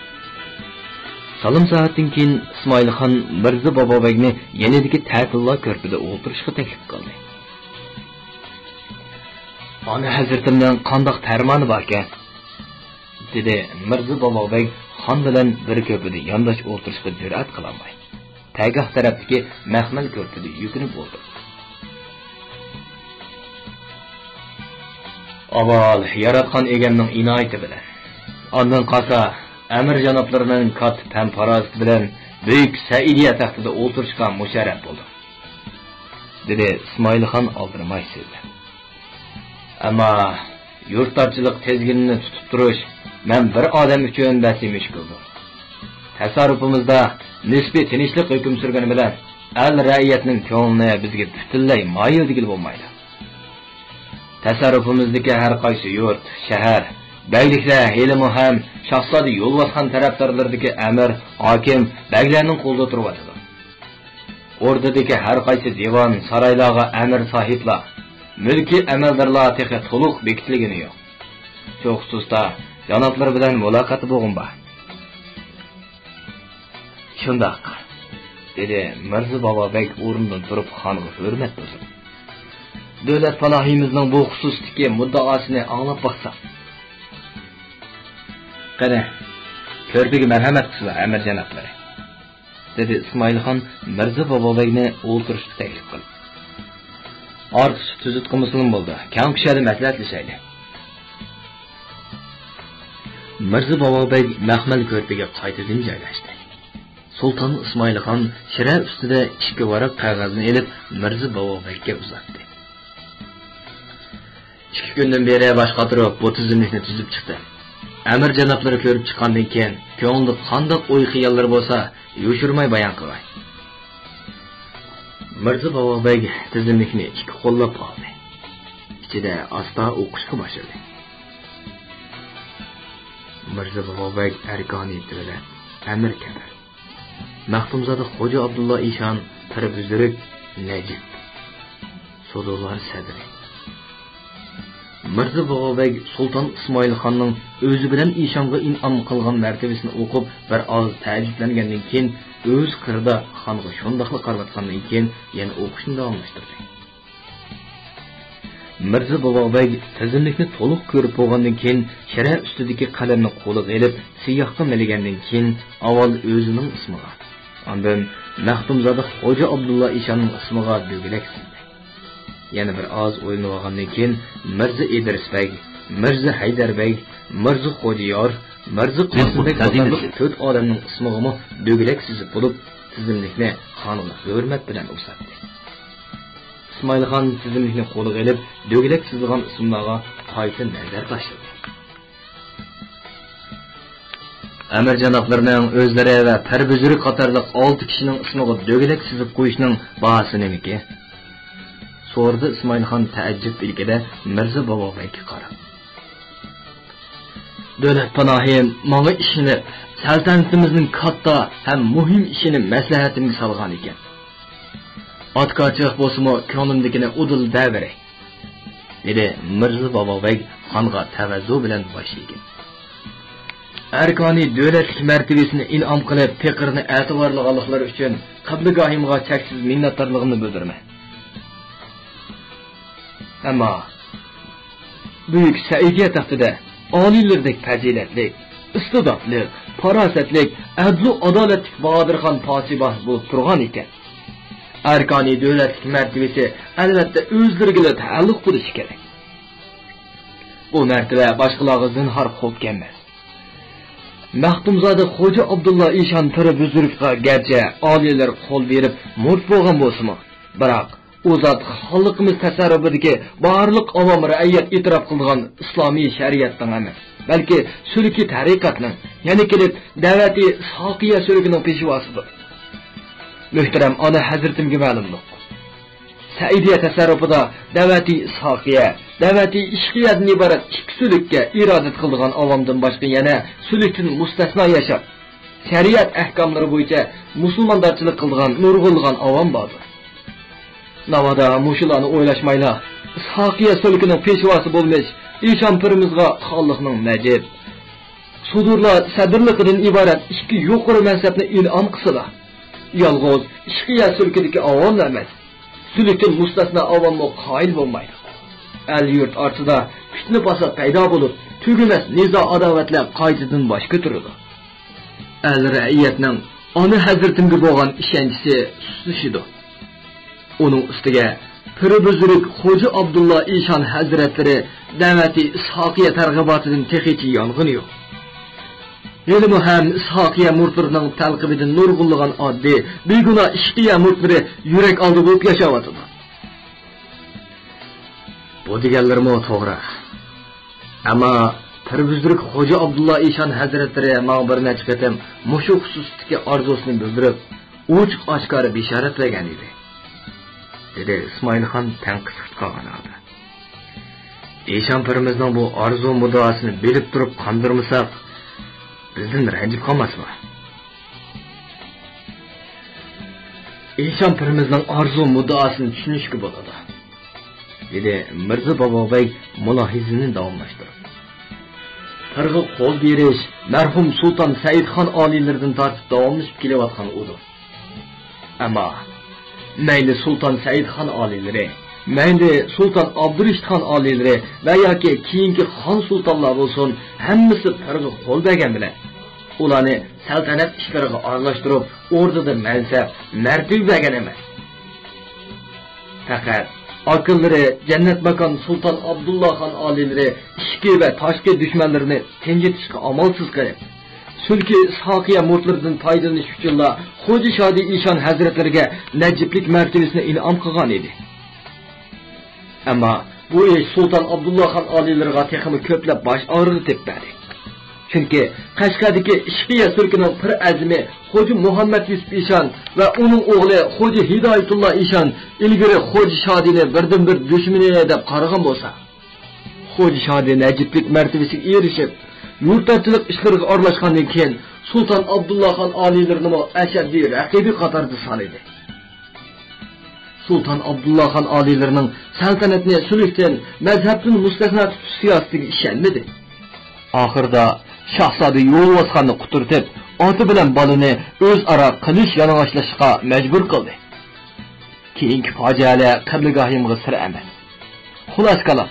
سالىم سائەتتىن كېيىن ئىسمائىلخان مىرزا باباغ بەگنى يېنىدىكى تەتىللا كۆرپىدە ئولتۇرۇشقا تەكلىپ قىلدى. «ئانا ھەزرىتىمنىڭ قانداق پەرمانى باركەن؟» دېدى مىرزا باباغ بەگ خان بىلەن بىر كۆرپىدە يانداش ئولتۇرۇشقا جۈرئەت قىلالماي، پەگاھ تەرەپتىكى مەخمەل كۆرپىدە يۈكۈنۈپ ئولتۇردى. «ئاۋۋال ياراتقان ئىگەمنىڭ ئىنايىتى بىلەن، ئاندىن قالسا ئەمىر جانابلىرىنىڭ كاتتا پەم-پاراسىتى بىلەن بۈيۈك سەئىدىيە تەختىدە ئولتۇرۇشقا مۇشەررەپ بولدۇم»، دېدى ئىسمائىلخان ئالدىرىماي سۆزلەپ. «ئەمما يۇرتدارچىلىق تىزگىنىنى تۇتۇپ تۇرۇش مەن بىر ئادەم ئۈچۈن بەس ئىش ئىدى. تەسەررۇپىمىزدا نىسپىي تىنچلىق ھۆكۈم سۈرگىنى بىلەن ئەل-رەئىيەتنىڭ كۆڭلىنى بىزگە پۈتۈنلەي مايىل دېگىلى بولمايدۇ. تەسەررۇپىمىزدىكى ھەر قايسى يۇرت، شەھەر، بەگلىكلەر ھېلىمۇ ھەم شاھزادە يولۋاسخان تەرەپدارلىرىدىكى ئەمىر، ھاكىم، بەگلەرنىڭ قولىدا تۇرۇۋاتىدۇ. ئوردىدىكى ھەر قايسى دىۋان، سارايلارغا ئەمىر ساھىبلار، مۈلكىي ئەمەلدارلار تېخى تولۇق بېكىتىلگىنى يوق. شۇ خۇسۇستا جانابلىرى بىلەن مۇلاقاتتا بولغۇم بار.» «شۇنداق»، دېدى مىرزا بابا بەگ ئورنىدىن تۇرۇپ خانغا ھۆرمەت بىلدۈرۈپ. «دۆلەت پاناھىمىزنىڭ بۇ خۇسۇستىكى مۇددىئاسىنى ئاڭلاپ باقسام.» «قېنى، كۆرپىگە مەرھەمەت قىلسىلا، ئەمىر جانابلىرى.» دېدى ئىسمائىلخان مىرزا بابا بەگنى ئولتۇرۇشقا تەكلىپ قىلىپ. «ئارتۇقچە تۈزۈت قىلمىسىڭىز بولىدۇ، كەڭ كۇشادە مەسلىھەتلىشەيلى.» مىرزا بابا بەگ مەخمەل كۆرپىگە قايتىدىن جايلاشتى. سۇلتان ئىسمائىلخان چىرە ئۈستىدە ئىككى ۋاراق قەغەزنى ئېلىپ، مىرزا بابا بەگكە ئۇزاتتى. «ئىككى كۈندىن بېرى باش قاتۇرۇپ بۇ تىزىملىكنى تۈزۈپ چىقتىم. ئەمىر جانابلىرى كۆرۈپ چىققاندىن كېيىن، كۆڭلىدە قانداق ئوي-خىياللىرى بولسا، يوشۇرماي بايان قىلغاي.» مىرزا بابا بەگ تىزىملىكنى ئىككى قوللاپ ئالدى. ئىچىدە ئاستا ئوقۇشقا باشلىدى. مىرزا بابا بەگ ئەركانى دۆلەت، ئەمىر كەمەر، مەختۇمزادە خوجا ئابدۇللا ئىشان، پىر بۈزرۈك، نەجىپ، سودۇلار سەدرى. مىرزا بابا بەگ سۇلتان ئىسمائىل خاننىڭ ئۆزى بىلەن ئىشانغا ئىنئام قىلغان مەرتىۋىسىنى ئوقۇپ، بىر ئاز تەئەججۈپلەنگەندىن كېيىن، ئۆز قىرىدا خانغا شۇنداقلا قاراۋاتقاندىن كېيىن، يەنە ئوقۇشنى داۋاملاشتۇردى. مىرزا بابا بەگ تىزىملىكنى تولۇق كۆرۈپ بولغاندىن كېيىن، چىرە ئۈستىدىكى قەلەمنى قولىغا ئېلىپ، سىياھقا مىلىگەندىن كېيىن، ئاۋۋال ئۆزىنىڭ ئىسمىغا، ئاندىن مەختۇمزادە خوجا ئابدۇللا ئىشاننىڭ ئىسمىغا دۆگىلەك سىزدى. يەنە بىر ئاز ئويلىنىۋالغاندىن كېيىن، مىرزا ئىدرىس بەگ، مىرزا ھەيدەر بەگ، مىرزا خوجىيار، مىرزا قاسىم بەگ قاتارلىق تۆت ئادەمنىڭ ئىسمىغىمۇ دۆگىلەك سىزىپ بولۇپ، تىزىملىكنى خانغا ھۆرمەت بىلەن ئۇزاتتى. ئىسمائىلخان تىزىملىكنى قولىغا ئېلىپ، دۆگىلەك سىزىلغان ئىسىملارغا قايتا نەزەر تاشلىدى. ئەمىر جانابلىرىنىڭ ئۆزلىرى ۋە پىر بۈزرۈك قاتارلىق ئالتە كىشىنىڭ ئىسمىغا دۆگىلەك سىزىپ قويۇشنىڭ باھاسى نېمىكى؟ سورىدى ئىسمائىلخان تەئەججۈپ ئىلكىدە مىرزا بابا بەگكە قاراپ. دۆلەت پاناھىم ماڭا ئىشىنىپ، سەلتەنىتىمىزنىڭ كاتتا ھەم مۇھىم ئىشىنى مەسلىھەتىمگە سالغان ئىكەن. ئاتكاچىق بولسىمۇ، كۆڭلۈمدىكىنى ئۇدۇل دەۋېرەي، دېدى مىرزا بابا بەگ خانغا تەۋەززۇ بىلەن باش ئېگىپ. ئەركانى دۆلەتلىك مەرتىۋىسىنى ئىنئام قىلىپ، پېقىرنى ئەتىۋارلىغانلىقلىرى ئۈچۈن قىبلىگاھىمغا چەكسىز مىننەتدارلىقىمنى بىلدۈرىمەن. ئەمما بۈيۈك سەئىدىيە تەختىدە ئالىيلىرىدەك پەزىلەتلىك، ئىستىداتلىق، پاراسەتلىك، ئەدلۇ ئادالەتلىك باھادىرخان پاسىبان بولۇپ تۇرغان ئىكەن. ئەركانى دۆلەتلىك مەرتىۋىسى ئەلۋەتتە ئۆزلىرىگىلا تەئەللۇق بولۇشى كېرەك. بۇ مەرتىۋە باشقىلارغا زىنھار خوپ كەلمەس. مەختۇمزادە خوجا ئابدۇللا ئىشان پىر بۈزرۈكقا گەرچە ئالىيلار قول بېرىپ مۇرت بولغان بولسىمۇ، بىراق ئۇ زات خانلىقىمىز تەسەررۇپىدىكى بارلىق ئاۋام رەئىيەت ئېتىراپ قىلىدىغان ئىسلامىي شەرىئەتنىڭ ئەمەس، بەلكى سۈلۈكى تەرىقەتنىڭ، يەنە كېلىپ دەۋەتى ساقىيە سۈلۈكىنىڭ پېشۋاسىدۇر. مۆھتەرەم ئانا ھەزرىتىمگە مەلۇملۇق. سەئىدىيە تەسەررۇپىدا دەۋەتى ساقىيە، دەۋەتى ئىشقىيەدىن ئىبارەت ئىككى سۈلۈككە ئىرادىتى قىلىدىغان ئاۋامدىن باشقا يەنە سۈلۈكتىن مۇستەسنا ياشاپ، شەرىئەت ئەھكاملىرى بويىچە مۇسۇلماندارچىلىق قىلىدىغان نۇرغۇنلىغان ئاۋام باردۇر. ناۋادا مۇشۇلارنى ئويلاشمايلا، ئىسھاقىيە سۈلۈكىنىڭ پېشۋاسى بولمىش ئىشان پىرىمىزغا خانلىقنىڭ نەجىپ، سۇدۇرلا سەدىرلىقىدىن ئىبارەت ئىككى يۇقىرى مەنسەپنى ئىنئام قىلسىلا، يالغۇز ئىشقىيە سۈلۈكىدىكى ئاۋاملا ئەمەس، سۈلۈكتىن مۇستەسنا ئاۋاممۇ قايىل بولمايدۇ. ئەل-يۇرت ئارىسىدا پىتنە-پاسات پەيدا بولۇپ، تۈگىمەس نىزا-ئاداۋەتلەر قايتىدىن باش كۆتۈرىدۇ. ئەل-رەئىيەتنىڭ ئانا ھەزرىتىمگە بولغان ئىشەنچىسى سۇسلىشىدۇ. ئۇنىڭ ئۈستىگە پىر بۈزرۈك خوجا ئابدۇللا ئىشان ھەزرەتلىرى دەۋەتى ئىسھاقىيە تەرغىباتىدىن تېخىچە يانغىنى يوق. ھېلىمۇ ھەم ئىسھاقىيە مۇرىتلىرىنىڭ تەلقىبىدىن نۇرغۇنلىغان ئاددىي، بىگۇناھ ئىشقىيە مۇرىتلىرى يۈرەك ئالدى بولۇپ ياشاۋاتىدۇ. بۇ دېگەنلىرىمۇ توغرا. ئەمما پىر بۈزرۈك خوجا ئابدۇللا ئىشان ھەزرەتلىرى ماڭا بىر نەچچە قېتىم مۇشۇ خۇسۇستىكى ئارزۇسىنى بىلدۈرۈپ، ئوچۇق-ئاشكارا بېشارەت بەرگەن ئىدى، دېدى ئىسمائىلخان تەڭقىسلىق قىلغان ھالدا. ئىشان پىرىمىزنىڭ بۇ ئارزۇ مۇددىئاسىنى بىلىپ تۇرۇپ قاندۇرمىساق، بىزدىن رەنجىپ قالماسمۇ؟ ئىشان پىرىمىزنىڭ ئارزۇ مۇددىئاسىنى چۈشىنىشكە بولىدۇ، دېدى مىرزا بابا بەگ مۇلاھىزىنى داۋاملاشتۇرۇپ. پىرغا قول بېرىش مەرھۇم سۇلتان سەئىدخان ئالىيلىرىدىن تارتىپ داۋاملىشىپ كېلىۋاتقان ئۇدۇر. ئەمما مەيلى سۇلتان سەئىدخان ئالىيلىرى، مەيلى سۇلتان ئابدۇرېشىتخان ئالىيلىرى ۋە ياكى كېيىنكى خان سۇلتانلار بولسۇن، ھەممىسى پىرغا قول بەرگەن بىلەن، ئۇلارنى سەلتەنەت ئىشلىرىغا ئارىلاشتۇرۇپ، ئوردىدا مەنسەپ، مەرتىۋە بەرگەن ئەمەس. پەقەت ئاكىلىرى جەننەتماكان سۇلتان ئابدۇللا خان ئالىيلىرى ئىچكى ۋە تاشقى دۈشمەنلىرىنى تىنجىتىشقا ئامالسىز قېلىپ، سۈلكى ئىسھاقىيە مۇرىتلىرىدىن پايدىلىنىش ئۈچۈنلا خوجا شادى ئىشان ھەزرەتلىرىگە نەجىپلىك مەرتىۋىسىنى ئىنئام قىلغان ئىدى. ئەمما بۇ ئىش سۇلتان ئابدۇللا خان ئالىيلىرىغا تېخىمۇ كۆپلەپ باش ئاغرىقى تېپىپ بەردى. چۈنكى قەشقەردىكى ئىشقىيە سۈلكىنىڭ پىر ئەزىمى خوجا مۇھەممەد يۈسۈپ ئىشان ۋە ئۇنىڭ ئوغلى خوجا ھىدايەتۇللا ئىشان ئىلگىرى خوجا شادىنى بىردىنبىر دۈشمىنى دەپ قارىغان بولسا، خوجا شادى نەجىپلىك مەرتىۋىسىگە ئېرىشىپ، يۇرتارچىلىق ئىشلىرىغا ئارىلاشقاندىن كېيىن، سۇلتان ئابدۇللا خان ئالىيلىرىنىمۇ ئەشەددىي رەقىبى قاتارىدا سانىدى. سۇلتان ئابدۇللا خان ئالىيلىرىنىڭ سەلتەنەتنى سۈلۈكتىن، مەزھەپتىن مۇستەسنا تۇتۇش سىياسىتىگە ئىشەنمىدى. ئاخىرىدا شاھزادە يولۋاسخاننى قۇترىتىپ، ئاتا بىلەن بالىنى ئۆزئارا قىلىچ يالىڭاچلىشىشقا مەجبۇر قىلدى. كېيىنكى پاجىئەلەر قەبرىگاھىمغا سىر ئەمەس. خۇلاسە كالام،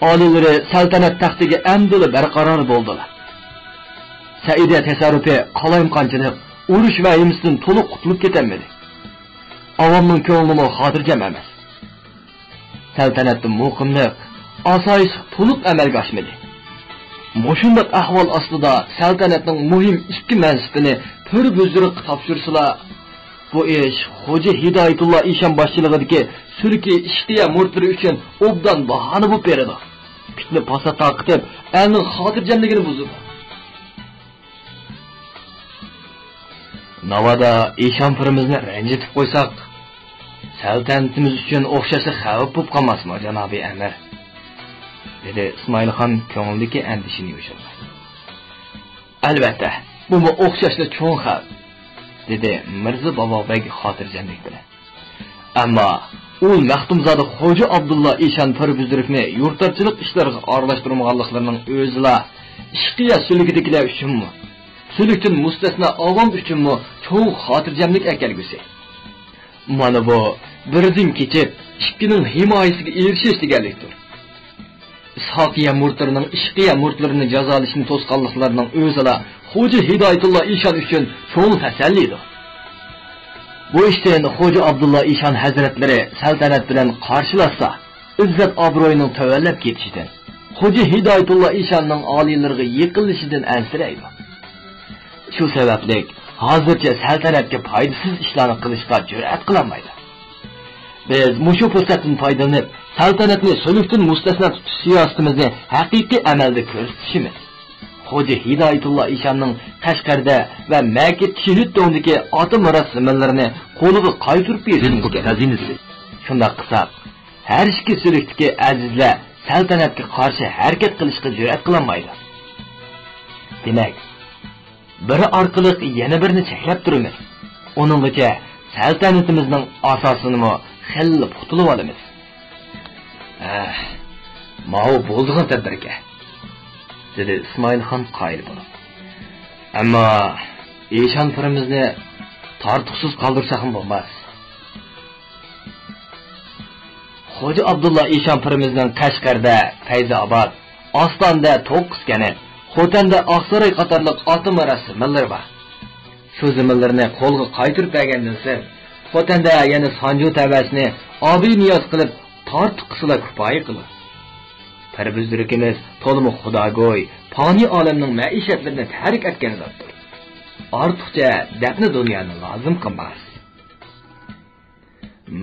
ئالىيلىرى سەلتەنەت تەختىگە ئەمدىلا بەرقارار بولدىلا. سەئىدىيە تەسەررۇپى قالايمىقانچىلىق، ئۇرۇش ۋەھىمىسىدىن تولۇق قۇتۇلۇپ كېتەلمىدى. ئاۋامنىڭ كۆڭلىمۇ خاتىرجەم ئەمەس. سەلتەنەتتە مۇقىملىق، ئاسايىشلىق تولۇق ئەمەلگە ئاشمىدى. مۇشۇنداق ئەھۋال ئاستىدا سەلتەنەتنىڭ مۇھىم ئىككى مەنسىپىنى پىر بۈزرۈككە تاپشۇرسىلا، بۇ ئىش خوجا ھىدايەتۇللا ئىشان باشچىلىقىدىكى سۈلكى ئىشقىيە مۇرىتلىرى ئۈچۈن ئوبدان باھانە بولۇپ بېرىدۇ. پىتنە-پاسات تارقىتىپ، ئەلنىڭ خاتىرجەملىكىنى بۇزىدۇ. ناۋادا ئىشان پىرىمىزنى رەنجىتىپ قويساق، سەلتەنىتىمىز ئۈچۈن ئوخشاشلا خەۋپ بولۇپ قالماسمۇ، جانابىي ئەمىر؟ دېدى ئىسمائىلخان كۆڭلىدىكى ئەندىشىنى يوشۇرماي. ئەلۋەتتە، بۇمۇ ئوخشاشلا چوڭ خەۋپ، دېدى مىرزا بابا بەگ خاتىرجەملىك بىلەن. ئەمما ئۇ مەختۇمزادە خوجا ئابدۇللا ئىشان پىر بۈزرۈكنى يۇرتارچىلىق ئىشلىرىغا ئارىلاشتۇرمىغانلىقلىرىنىڭ ئۆزىلا ئىشقىيە سۈلكىدىكىلەر ئۈچۈنمۇ، سۈلۈكتىن مۇستەسنا ئاۋام ئۈچۈنمۇ چوڭ خاتىرجەملىك ئەكەلگۈسى. مانا بۇ بىردىن كېچىپ، ئىككىنىڭ ھىمايىسىگە ئېرىشىش دېگەنلىكتۇر. ئىسھاقىيە مۇرىتلىرىنىڭ ئىشقىيە مۇرىتلىرىنى جازالىشىنى توسقانلىقلىرىنىڭ ئۆزىلا خوجا ھىدايەتۇللا ئىشان ئۈچۈن چوڭ تەسەللىدۇر. بۇ ئىشتىن خوجا ئابدۇللا ئىشان ھەزرەتلىرى سەلتەنەت بىلەن قارشىلاشسا، ئىززەت-ئابرۇيىنىڭ تۆۋەنلەپ كېتىشىدىن، خوجا ھىدايەتۇللا ئىشاننىڭ ئالىيلىرىغا يېقىنلىشىشىدىن ئەنسىرەيدۇ. شۇ سەۋەبلىك ھازىرچە سەلتەنەتكە پايدىسىز ئىشلارنى قىلىشقا جۈرئەت قىلالمايدۇ. بىز مۇشۇ پۇرسەتتىن پايدىلىنىپ، سەلتەنەتنى سۈلۈكتىن مۇستەسنا تۇتۇش سىياسىتىمىزنى ھەقىقىي ئەمەلدە كۆرسىتىشىمىز، خوجا ھىدايەتۇللا ئىشاننىڭ قەشقەردە ۋە مەكىت شىھىتدوڭدىكى ئاتا مىراس زېمىنلىرىنى قولىغا قايتۇرۇپ بېرىشىمىز كېرەك. شۇنداق قىلساق، ھەر ئىككى سۈلۈكتىكى ئەزىزلەر سەلتەنەتكە قارشى ھەرىكەت قىلىشقا جۈرئەت قىلالمايدۇ. دېمەك، بىرى ئارقىلىق يەنە بىرىنى چەكلەپ تۇرىمىز. ئۇنىڭغىچە سەلتەنىتىمىزنىڭ ئاساسىنىمۇ خېلىلا پۇختىلىۋالىمىز. ھە، ماۋۇ بولىدىغان تەدبىركەن، دېدى ئىسمائىلخان قايىل بولۇپ. ئەمما ئىشان پىرىمىزنى تارتۇقسىز قالدۇرساقمۇ بولماس. خوجا ئابدۇللا ئىشان پىرىمىزنىڭ قەشقەردە پەيزى ئاباد، ئاستانىدە توققۇز كەنت، خوتەندە ئاقساراي قاتارلىق ئاتا مىراس زېمىنلىرى بار. شۇ زېمىنلىرىنى قولغا قايتۇرۇپ بەرگەندىن سىرت، خوتەندە يەنە سانجۇ تەۋەسىنى ئابىنىياز قىلىپ تارتۇق قىلسىلا كۇپايە قىلىدۇ. پىر بۈزرۈكىمىز تولىمۇ خۇداگوي، پانىي ئالەمنىڭ مەئىشەتلىرىنى تەرك ئەتكەن زاتتۇر. ئارتۇقچە دەپنە دۇنيانى لازىم قىلماس.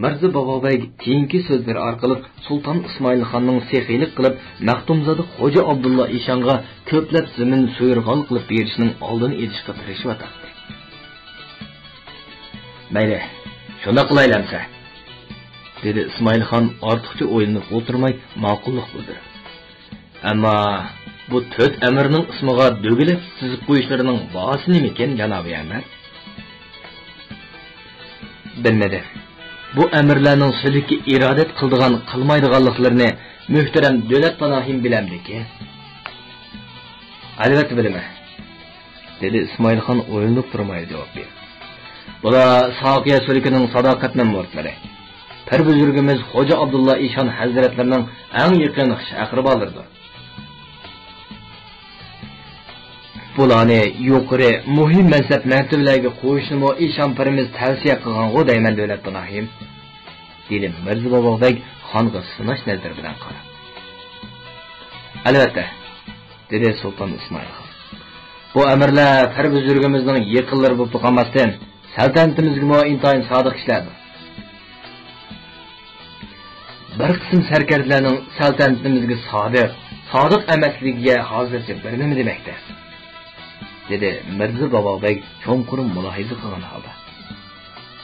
مىرزا بابابەگ كېيىنكى سۆزلىرى ئارقىلىق سۇلتان ئىسمائىلخاننىڭ سېخىيلىق قىلىپ، مەختۇمزادە خوجا ئابدۇللا ئىشانغا كۆپلەپ زېمىن سۇيرغال قىلىپ بېرىشنىڭ ئالدىنى ئېلىشقا تىرىشىۋاتاتتى. مەيلى، شۇنداق قىلايلى ئەمسە، دېدى ئىسمائىلخان ئارتۇقچە ئويلىنىپ ئولتۇرماي ماقۇللۇق بىلدۈرۈپ. ئەمما بۇ تۆت ئەمىرنىڭ ئىسمىغا دۆگىلەپ سىزىپ قويۇشلىرىنىڭ باھاسى نېمىكىن، جانابىي ئەمىر؟ بىلمىدىم. بۇ ئەمىرلەرنىڭ سۈلۈكى ئىرادەت قىلىدىغان، قىلمايدىغانلىقلىرىنى مۆھتەرەم دۆلەت پاناھىم بىلەمدىكىن؟ ئەلۋەتتە بىلىمەن، دېدى ئىسمائىلخان ئويلىنىپ تۇرمايلا جاۋاب بېرىپ. بۇلار ساقىيە سۈلۈكىنىڭ ساداقەتمەن مۇرىتلىرى. پىر بۈزرۈكىمىز خوجا ئابدۇللا ئىشان ھەزرەتلىرىنىڭ ئەڭ يېقىن خىش ئەقرىبالىرىدۇر. بۇلارنى يۇقىرى مۇھىم مەنسەپ مەرتىۋىلەرگە قويۇشنىمۇ ئىشان پىرىمىز تەۋسىيە قىلغانغۇ دەيمەن، دۆلەت پاناھىم، دېدى مىرزا بابا بەگ خانغا سىناش نەزىرى بىلەن قاراپ. ئەلۋەتتە، دېدى سۇلتان ئىسمائىل خان. بۇ ئەمىرلەر پىر بۈزرۈكىمىزنىڭ يېقىنلىرى بولۇپلا قالماستىن، سەلتەنىتىمىزگىمۇ ئىنتايىن سادىق كىشىلەردۇر. بىر قىسىم سەركەردىلەرنىڭ سەلتەنىتىمىزگە سادىق، سادىق ئەمەسلىكىگە ھازىرچە بىر نېمە دېمەك تەس، دېدى مىرزا بابا بەگ چوڭقۇر مۇلاھىزە قىلغان ھالدا.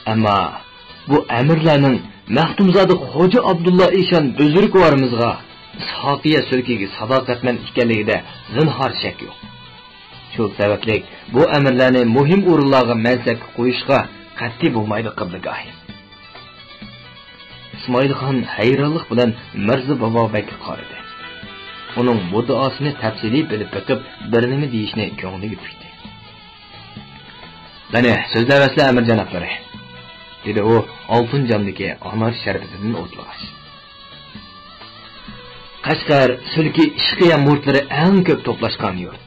ئەمما بۇ ئەمىرلەرنىڭ مەختۇمزادە خوجا ئابدۇللا ئىشان بۈزرۈكۋارىمىزغا، ئىسھاقىيە سۈلكىگە ساداقەتمەن ئىكەنلىكىدە زىنھار شەك يوق. شۇ سەۋەبلىك بۇ ئەمىرلەرنى مۇھىم ئورۇنلارغا مەنسەپكە قويۇشقا قەتئىي بولمايدۇ، قىبلىگاھىم. ئىسمائىلخان ھەيرانلىق بىلەن مىرزا بابا بەگكە قارىدى. ئۇنىڭ مۇددىئاسىنى تەپسىلىي بىلىپ بېقىپ، بىر نېمە دېيىشنى كۆڭلىگە پۈكتى. قېنى، سۆزلەۋەرسىلە، ئەمىر جانابلىرى، دېدى ئۇ ئالتۇن جامدىكى ئانار شەربىتىدىن ئوتلىغاچ. قەشقەر سۈلكى ئىشقىيە مۇرىتلىرى ئەڭ كۆپ توپلاشقان يۇرت.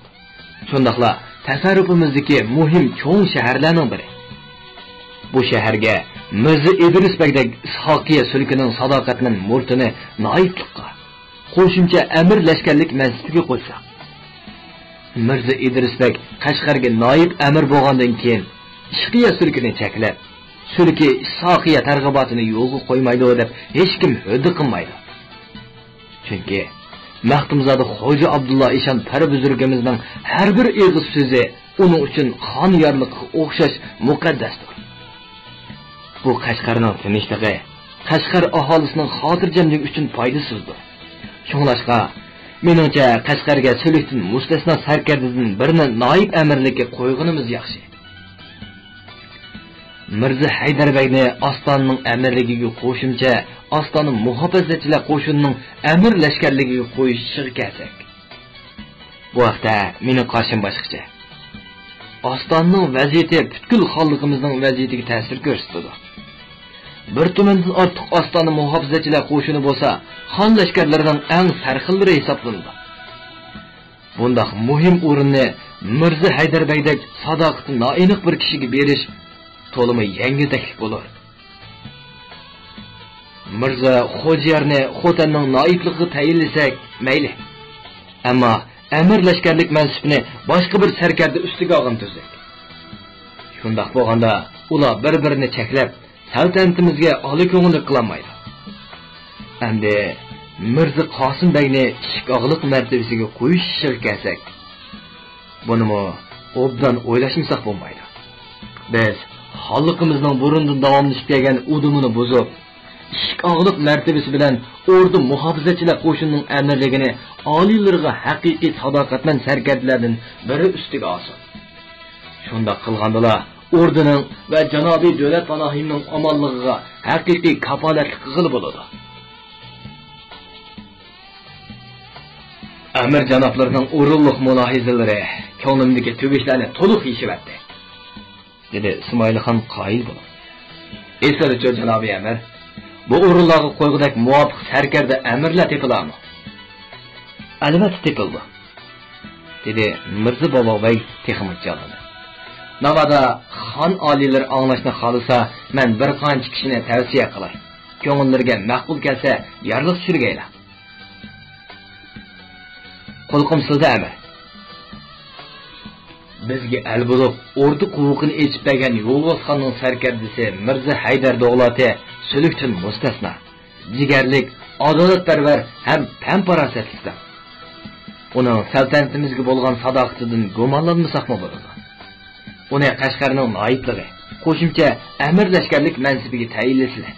شۇنداقلا تەسەررۇپىمىزدىكى مۇھىم چوڭ شەھەرلەرنىڭ بىرى. بۇ شەھەرگە مىرزا ئىدرىس بەگدەك ئىسھاقىيە سۈلكىنىڭ ساداقەتمەن مۇرىتىنى نائىپلىققا، قوشۇمچە ئەمىر لەشكەرلىك مەنسىپىگە قوشساق، مىرزا ئىدرىس بەگ قەشقەرگە نائىپ ئەمىر بولغاندىن كېيىن، ئىشقىيە سۈلكىنى چەكلەپ، سۈلكى ئىسھاقىيە تەرغىباتىنى يولغا قويمايدۇ دەپ ھېچكىم ھۆددە قىلمايدۇ. چۈنكى مەختۇمزادە خوجا ئابدۇللا ئىشان پەر بۈزرۈكىمىزنىڭ ھەر بىر ئېغىز سۆزى ئۇنىڭ ئۈچۈن خان يارلىقىغا ئوخشاش مۇقەددەستۇر. بۇ قەشقەرنىڭ تىنچلىقى، قەشقەر ئاھالىسىنىڭ خاتىرجەملىكى ئۈچۈن پايدىسىزدۇر. شۇڭلاشقا، مېنىڭچە، قەشقەرگە سۈلۈكتىن مۇستەسنا سەركەردىدىن بىرنى نائىب ئەمىرلىككە قويغىنىمىز ياخشى. مىرزا ھەيدەر بەگنى ئاستانىنىڭ ئەمىرلىكىگە قوشۇمچە ئاستانە مۇھاپىزەتچىلەر قوشۇنىنىڭ ئەمىر لەشكەرلىكىگە قويۇش ئىشىغا كەلسەك، بۇ ھەقتە مېنىڭ قارىشىم باشقىچە. ئاستانىنىڭ ۋەزىيىتى پۈتكۈل خانلىقىمىزنىڭ ۋەزىيىتىگە تەسىر كۆرسىتىدۇ. بىر تۈمەندىن ئارتۇق ئاستانە مۇھاپىزەتچىلەر قوشۇنى بولسا، خان لەشكەرلىرىنىڭ ئەڭ سەرخىللىرى ھېسابلىنىدۇ. بۇنداق مۇھىم ئورۇننى مىرزا ھەيدەر بەگدەك ساداقىتى نائېنىق بىر كىشىگە بېرىش تولىمۇ يەڭگىلتەكلىك بولۇر. مىرزا خوجىيارنى خوتەننىڭ نائىپلىقىغا تەيىنلىسەك مەيلى. ئەمما ئەمىر لەشكەرلىك مەنسىپىنى باشقا بىر سەركەردە ئۈستىگە ئالغىنى تۈزۈك. شۇنداق بولغاندا، ئۇلار بىر-بىرىنى چەكلەپ، سەلتەنىتىمىزگە ئالا كۆڭۈللۈك قىلالمايدۇ. ئەمدى مىرزا قاسىم بەگنى ئىشىك ئاغىلىق مەرتىۋىسىگە قويۇش ئىشىغا كەلسەك، بۇنىمۇ ئوبدان ئويلاشمىساق بولمايدۇ. بىز خانلىقىمىزنىڭ بۇرۇندىن داۋاملىشىپ كەلگەن ئۇدۇمىنى بۇزۇپ، ئىشىك ئاغلىق مەرتىۋىسى بىلەن ئوردا مۇھاپىزەتچىلەر قوشۇنىنىڭ ئەمىرلىكىنى ئالىيلىرىغا ھەقىقىي ساداقەتمەن سەركەردىلەردىن بىرى ئۈستىگە ئالسۇن. شۇنداق قىلغاندىلا، ئوردىنىڭ ۋە جانابىي دۆلەت پاناھىمنىڭ ئامانلىقىغا ھەقىقىي كاپالەتلىك قىلغىلى بولىدۇ. ئەمىر جانابلىرىنىڭ ئورۇنلۇق مۇلاھىزىلىرى كۆڭلۈمدىكى تۈگۈشلەرنى تولۇق يېشىۋەتتى، دېدى ئىسمائىلخان قايىل بولۇپ. ئېسىلچۇ، جانابىي ئەمىر، بۇ ئورۇنلارغا قويغۇدەك مۇۋاپىق سەركەردە ئەمىرلەر تېپىلارمۇ؟ ئەلۋەتتە تېپىلىدۇ، دېدى مىرزا بابا بەگ تېخىمۇ جانلىنىپ. ناۋادا خان ئالىيلىرى ئاڭلاشنى خالىسا، مەن بىر قانچە كىشىنى تەۋسىيە قىلاي. كۆڭۈللىرىگە مەقبۇل كەلسە، يارلىق چۈشۈرگەيلا. قۇلىقىم سىزدە، ئەمىر. بىزگە ئەل بولۇپ، ئوردا قوۋۇقىنى ئېچىپ بەرگەن يولۋاسخاننىڭ سەركەردىسى مىرزا ھەيدەر دوغلاتى سۈلۈكتىن مۇستەسنا، جىگەرلىك، ئادالەتپەرۋەر ھەم پەم-پاراسەتلىكتۇر. ئۇنىڭ سەلتەنىتىمىزگە بولغان ساداقىتىدىن گۇمانلانمىساقمۇ بولىدۇ. ئۇنى قەشقەرنىڭ نايىپلىقى، قوشۇمچە ئەمىر لەشكەرلىك مەنسىپىگە تەيىنلىسىلە.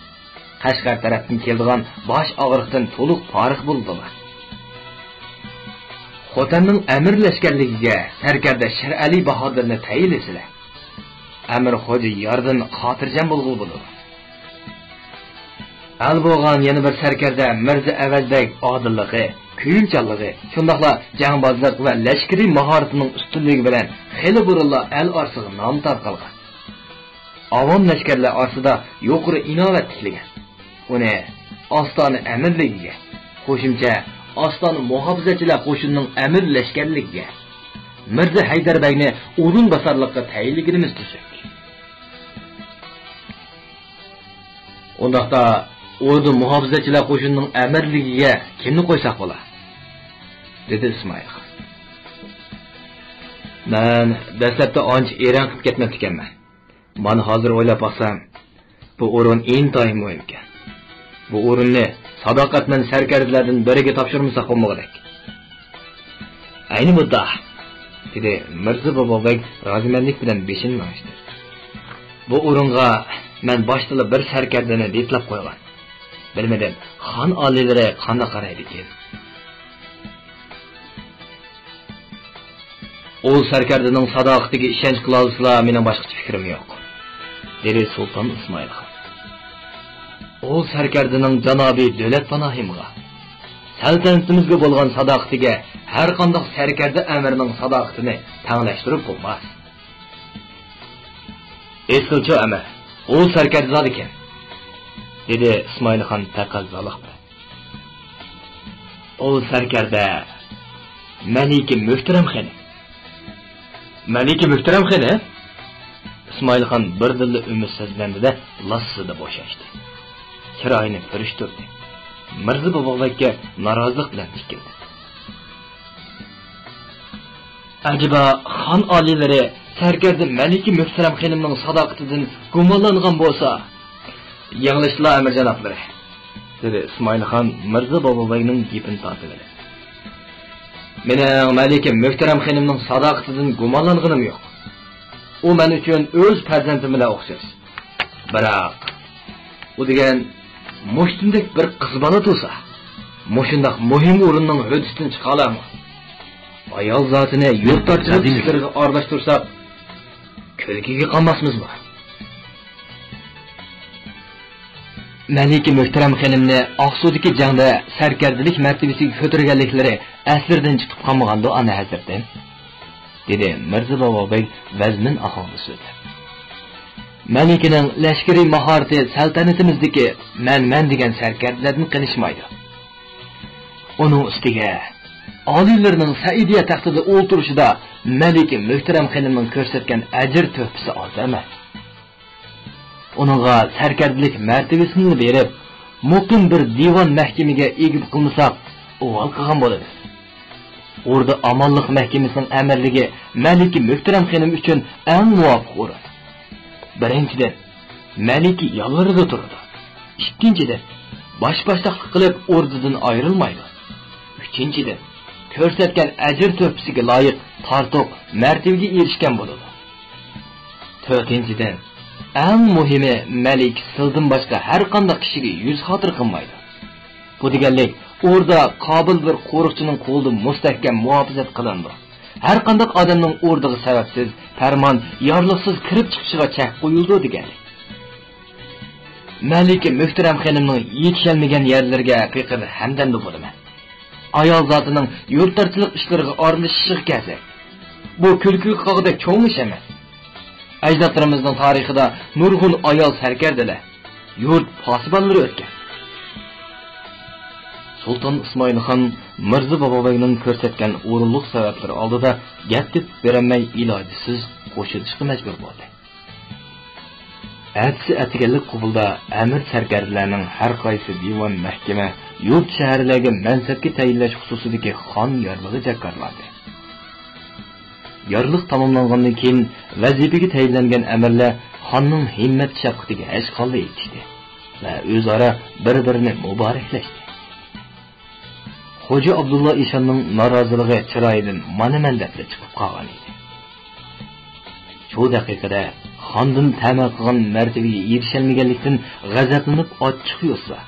قەشقەر تەرەپتىن كېلىدىغان باش ئاغرىقتىن تولۇق پارىخ بولىدۇ. خوتەننىڭ ئەمىر لەشكەرلىكىگە سەركەردە شىرئەلى باھادىرنى تەيىنلىسىلە. ئەمىر خوجا ياردىن خاتىرجەم بولغىلى بولىدۇ. ئەل بولغان يەنە بىر سەركەردە مىرزا ئەۋەز بەگ ئادىللىقى، كۆيۈمچانلىقى، شۇنداقلا جەڭبازلىق ۋە لەشكىرىي ماھارىتىنىڭ ئۈستۈنلۈكى بىلەن خېلى بۇرۇنلا ئەل ئارىسىغا نام تارقالغان. ئاۋام لەشكەرلەر ئارىسىدا يۇقىرى ئىناۋەت تىكلىگەن. ئۇنى ئاستانە ئەمىرلىكىگە، قوشۇمچە ئاستانە مۇھاپىزەتچىلەر قوشۇنىنىڭ ئەمىر لەشكەرلىكىگە، مىرزا ھەيدەر بەگنى ئورۇنباسارلىققا تەيىنلىگىنىمىز تۈزۈك. ئۇنداقتا ئوردا مۇھاپىزەتچىلەر قوشۇنىنىڭ ئەمىرلىكىگە كىمنى قويساق بولا؟ دېدى ئىسمائىل خان. مەن دەسلەپتە ئانچە ئېرەن قىلىپ كەتمەپتىكەنمەن. مانا ھازىر ئويلاپ باقسام، بۇ ئورۇن ئىنتايىن مۇھىمكەن. بۇ ئورۇننى ساداقەتمەن سەركەردىلەردىن بىرىگە تاپشۇرمىساق بولمىغۇدەك. ئەينى مۇددا، دېدى مىرزا بابا بەگ رازىمەنلىك بىلەن بېشىنى لىڭشىتىپ. بۇ ئورۇنغا مەن باشتىلا بىر سەركەردىنى بېتىلاپ قويغان. بىلمىدىم، خان ئالىيلىرى قانداق قارايدىكىن؟ ئۇ سەركەردىنىڭ ساداقىتىگە ئىشەنچ قىلالىسىلا، مېنىڭ باشقىچە پىكرىم يوق، دېدى سۇلتان ئىسمائىل خان. ئۇ سەركەردىنىڭ جانابىي دۆلەت پاناھىمغا، سەلتەنىتىمىزگە بولغان ساداقىتىگە ھەرقانداق سەركەردە ئەمىرنىڭ ساداقىتىنى تەڭلەشتۈرۈپ بولماس. ئېسىلچۇ ئەمىر، ئۇ سەركەردە زادىكەن، دېدى ئىسمائىل خان تەقەززالىق بىلەن. ئۇ سەركەردە مەلىكە مۆھتەرەم خېنىم. مەلىكە مۆھتەرەم خېنىم؟ ئىسمائىل خان بىردىنلا ئۈمىدسىزلەندى-دە، لاسسىدە بوشاشتى. چىرايىنى پۈرۈشتۈردى. مىرزا بابا بەگكە نارازىلىق بىلەن تىكىلدى. ئەجەبا، خان ئالىيلىرى سەركەردە مەلىكە مۆھتەرەم خېنىمنىڭ ساداقىتىدىن گۇمانلانغان بولسا؟ يېڭىلىشتىلا، ئەمىر جانابلىرى، دېدى ئىسمائىل خان مىرزا بابا بەگنىڭ گېپىنى تارتىۋېلىپ. مېنىڭ مەلىكە مۆھتەرەم خېنىمنىڭ ساداقىتىدىن گۇمانلانغىنىم يوق. ئۇ مەن ئۈچۈن ئۆز پەرزەنتىم بىلەن ئوخشاش. بىراق، ئۇ دېگەن مۇشتۇمدەك بىر قىز بالا تۇرسا، مۇشۇنداق مۇھىم ئورۇننىڭ ھۆددىسىدىن چىقالارمۇ؟ ئايال زاتىنى يۇرتدارچىلىق ئىشلىرىغا ئارىلاشتۇرساق، كۈلكىگە قالماسمىزمۇ؟ مەلىكە مۆھتەرەم خېنىمنى ئاقسۇدىكى جەڭدە سەركەردىلىك مەرتىۋىسىگە كۆتۈرگەنلىكلىرى ئەسلىرىدىن چىقىپ قالمىغاندۇ، ئانا ھەزرىتىم؟ دېدى مىرزا بابا بەگ ۋەزمىن ئاھاڭدا سۆزلەپ. مەلىكىنىڭ لەشكىرىي ماھارىتى سەلتەنىتىمىزدىكى مەن-مەن دېگەن سەركەردىلەردىن قېلىشمايدۇ. ئۇنىڭ ئۈستىگە، ئالىيلىرىنىڭ سەئىدىيە تەختىدە ئولتۇرۇشىدا مەلىكە مۆھتەرەم خېنىمنىڭ كۆرسەتكەن ئەجىر-تۆھپىسى ئاز ئەمەس. ئۇنىڭغا سەركەردىلىك مەرتىۋىسىنىلا بېرىپ، مۇقىم بىر دىۋان مەھكىمىگە ئىگە قىلمىساق، ئۇۋال قىلغان بولىمىز. ئوردا ئامانلىق مەھكىمىسىنىڭ ئەمىرلىكى مەلىكە مۆھتەرەم خېنىم ئۈچۈن ئەڭ مۇۋاپىق ئورۇن. بىرىنچىدىن، مەلىكە يانلىرىدا تۇرىدۇ. ئىككىنچىدىن، باش-باشتاقلىق قىلىپ ئوردىدىن ئايرىلمايدۇ. ئۈچىنچىدىن، كۆرسەتكەن ئەجىر-تۆھپىسىگە لايىق تارتۇق مەرتىۋىگە ئېرىشكەن بولىدۇ. تۆتىنچىدىن، ئەڭ مۇھىمى، مەلىكە سىلدىن باشقا ھەر قانداق كىشىگە يۈز خاتىرە قىلمايدۇ. بۇ دېگەنلىك، ئوردا قابىل بىر قورۇقچىنىڭ قولىدا مۇستەھكەم مۇھاپىزەت قىلىنىدۇ. ھەر قانداق ئادەمنىڭ ئوردىغا سەۋەبسىز، پەرمان، يارلىقسىز كىرىپ چىقىشىغا چەك قويۇلىدۇ دېگەنلىك. مەلىكە مۆھتەرەم خېنىمنىڭ يېتىشەلمىگەن يەرلىرىگە بېقىپ ھەمدەمدە بولىمەن. ئايال زاتىنىڭ يۇرتدارچىلىق ئىشلىرىغا ئارىلىشىشىغا كەلسەك، بۇ كۈلكىگە قالغۇدەك چوڭ ئىش ئەمەس. ئەجدادلىرىمىزنىڭ تارىخىدا نۇرغۇن ئايال سەركەردىلەر، يۇرت پاسىبانلىرى ئۆتكەن. سۇلتان ئىسمائىل خان مىرزا بابابەگنىڭ كۆرسەتكەن ئورۇنلۇق سەۋەبلىرى ئالدىدا گەپ تېپىپ بېرەلمەي، ئىلاجىسىز قوشۇلۇشقا مەجبۇر بولدى. ئەتىسى ئەتىگەنلىك قوبۇلدا ئەمىر سەركەردىلەرنىڭ ھەر قايسى دىۋان، مەھكىمە، يۇرت، شەھەرلەرگە مەنسەپكە تەيىنلەش خۇسۇسىدىكى خان يارلىقى جاكارلاندى. يارلىق تاماملانغاندىن كېيىن، ۋەزىپىگە تەيىنلەنگەن ئەمىرلەر خاننىڭ ھىممەت شەپقىتىگە ھەشقاللا يېتىشتى ۋە ئۆزئارا بىر-بىرىنى مۇبارەكلەشتى. خوجا ئابدۇللا ئىشاننىڭ نارازىلىقى چىرايىدىن مانا مەندەكلا چىقىپ قالغان ئىدى. شۇ دەقىقىدە خاندىن تەمە قىلغان مەرتىۋىگە ئېرىشەلمىگەنلىكتىن غەزەپلىنىپ ئاچچىقى يوسۇرا،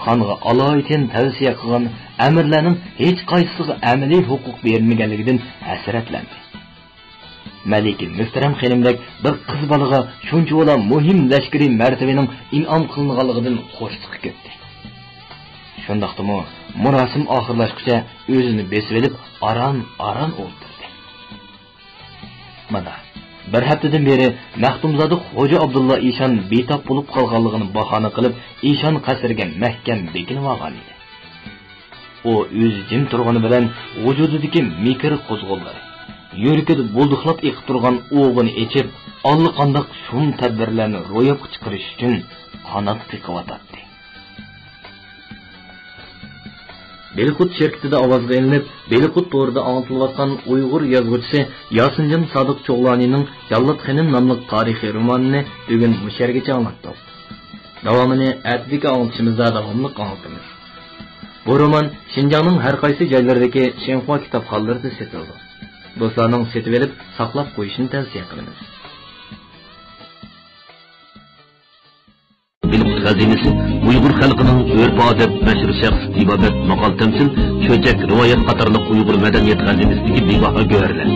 خانغا ئالايىتەن تەۋسىيە قىلغان ئەمىرلەرنىڭ ھېچقايسىسىغا ئەمەلىي ھوقۇق بېرىلمىگەنلىكىدىن ھەسرەتلەندى. مەلىكە مۆھتەرەم خېنىمدەك بىر قىز بالىغا شۇنچىۋالا مۇھىم لەشكىرىي مەرتىۋىنىڭ ئىنئام قىلىنغانلىقىدىن خۇشلۇقى كۆپتى. شۇنداقتىمۇ مۇراسىم ئاخىرلاشقۇچە ئۆزىنى بېسىۋېلىپ ئاران-ئاران ئولتۇردى. مانا، بىر ھەپتىدىن بېرى مەختۇمزادە خوجا ئابدۇللا ئىشان بىتاپ بولۇپ قالغانلىقىنى باھانە قىلىپ، ئىشان قەسرىگە مەھكەم بېكىنىۋالغان ئىدى. ئۇ ئۆزى جىم تۇرغىنى بىلەن ۋۇجۇدىدىكى مىكىر قوزغىلىرى، يۈرىكىدە بۇلدۇقلاپ ئېقىپ تۇرغان ئوغىنى ئېچىپ، ئاللىقانداق شۇم تەدبىرلەرنى روياپقا چىقىرىش ئۈچۈن قانات قېقىۋاتاتتى. بېلىقۇت شىركىتىدە ئاۋازغا ئېلىنىپ، بېلىقۇت تورىدا ئاڭلىتىلىۋاتقان ئۇيغۇر يازغۇچىسى ياسىنجان سادىق چوغلانىنىڭ جاللات خېنىم ناملىق تارىخىي رومانىنى بۈگۈن مۇشۇ يەرگىچە ئاڭلاتتۇق. داۋامىنى ئەتىدىكى ئاڭلىتىشىمىزدا داۋاملىق ئاڭلىتىمىز. بۇ رومان شىنجاڭنىڭ ھەر قايسى جايلىرىدىكى شىنخۇا كىتابخانىلىرىدا سېتىلىدۇ. دوستلارنىڭ سېتىۋېلىپ ساقلاپ قويۇشىنى تەۋسىيە قىلىمىز. بېلىقۇت خەزىنىسى ئۇيغۇر خەلقىنىڭ ئۆرپ-ئادەت، مەشھۇر شەخس، تېبابەت، ماقال-تەمسىل، چۆچەك، رىۋايەت قاتارلىق ئۇيغۇر مەدەنىيەت خەزىنىسىدىكى بىباھا گۆھەرلەر.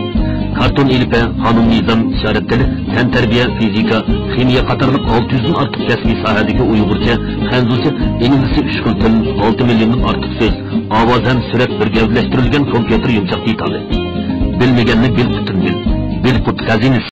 كارتون ئېلىپبە، قانۇن-نىزام، ئىشارەت تىلى، تەنتەربىيە، فىزىكا، خىمىيە قاتارلىق ئالتە يۈزدىن ئارتۇق كەسپىي ساھەدىكى ئۇيغۇرچە، خەنزۇچە، ئىنگلىزچە ئۈچ خىل تىل، ئالتە مىليوندىن ئارتۇق سۆز، ئاۋاز ھەم سۈرەت بىر گەۋدىلەشتۈرۈلگەن كومپيۇتېر يۇمشاق دېتالى. بىلمىگەننى بىلقۇتتىن بىل. بىلقۇت خەزىنىسى.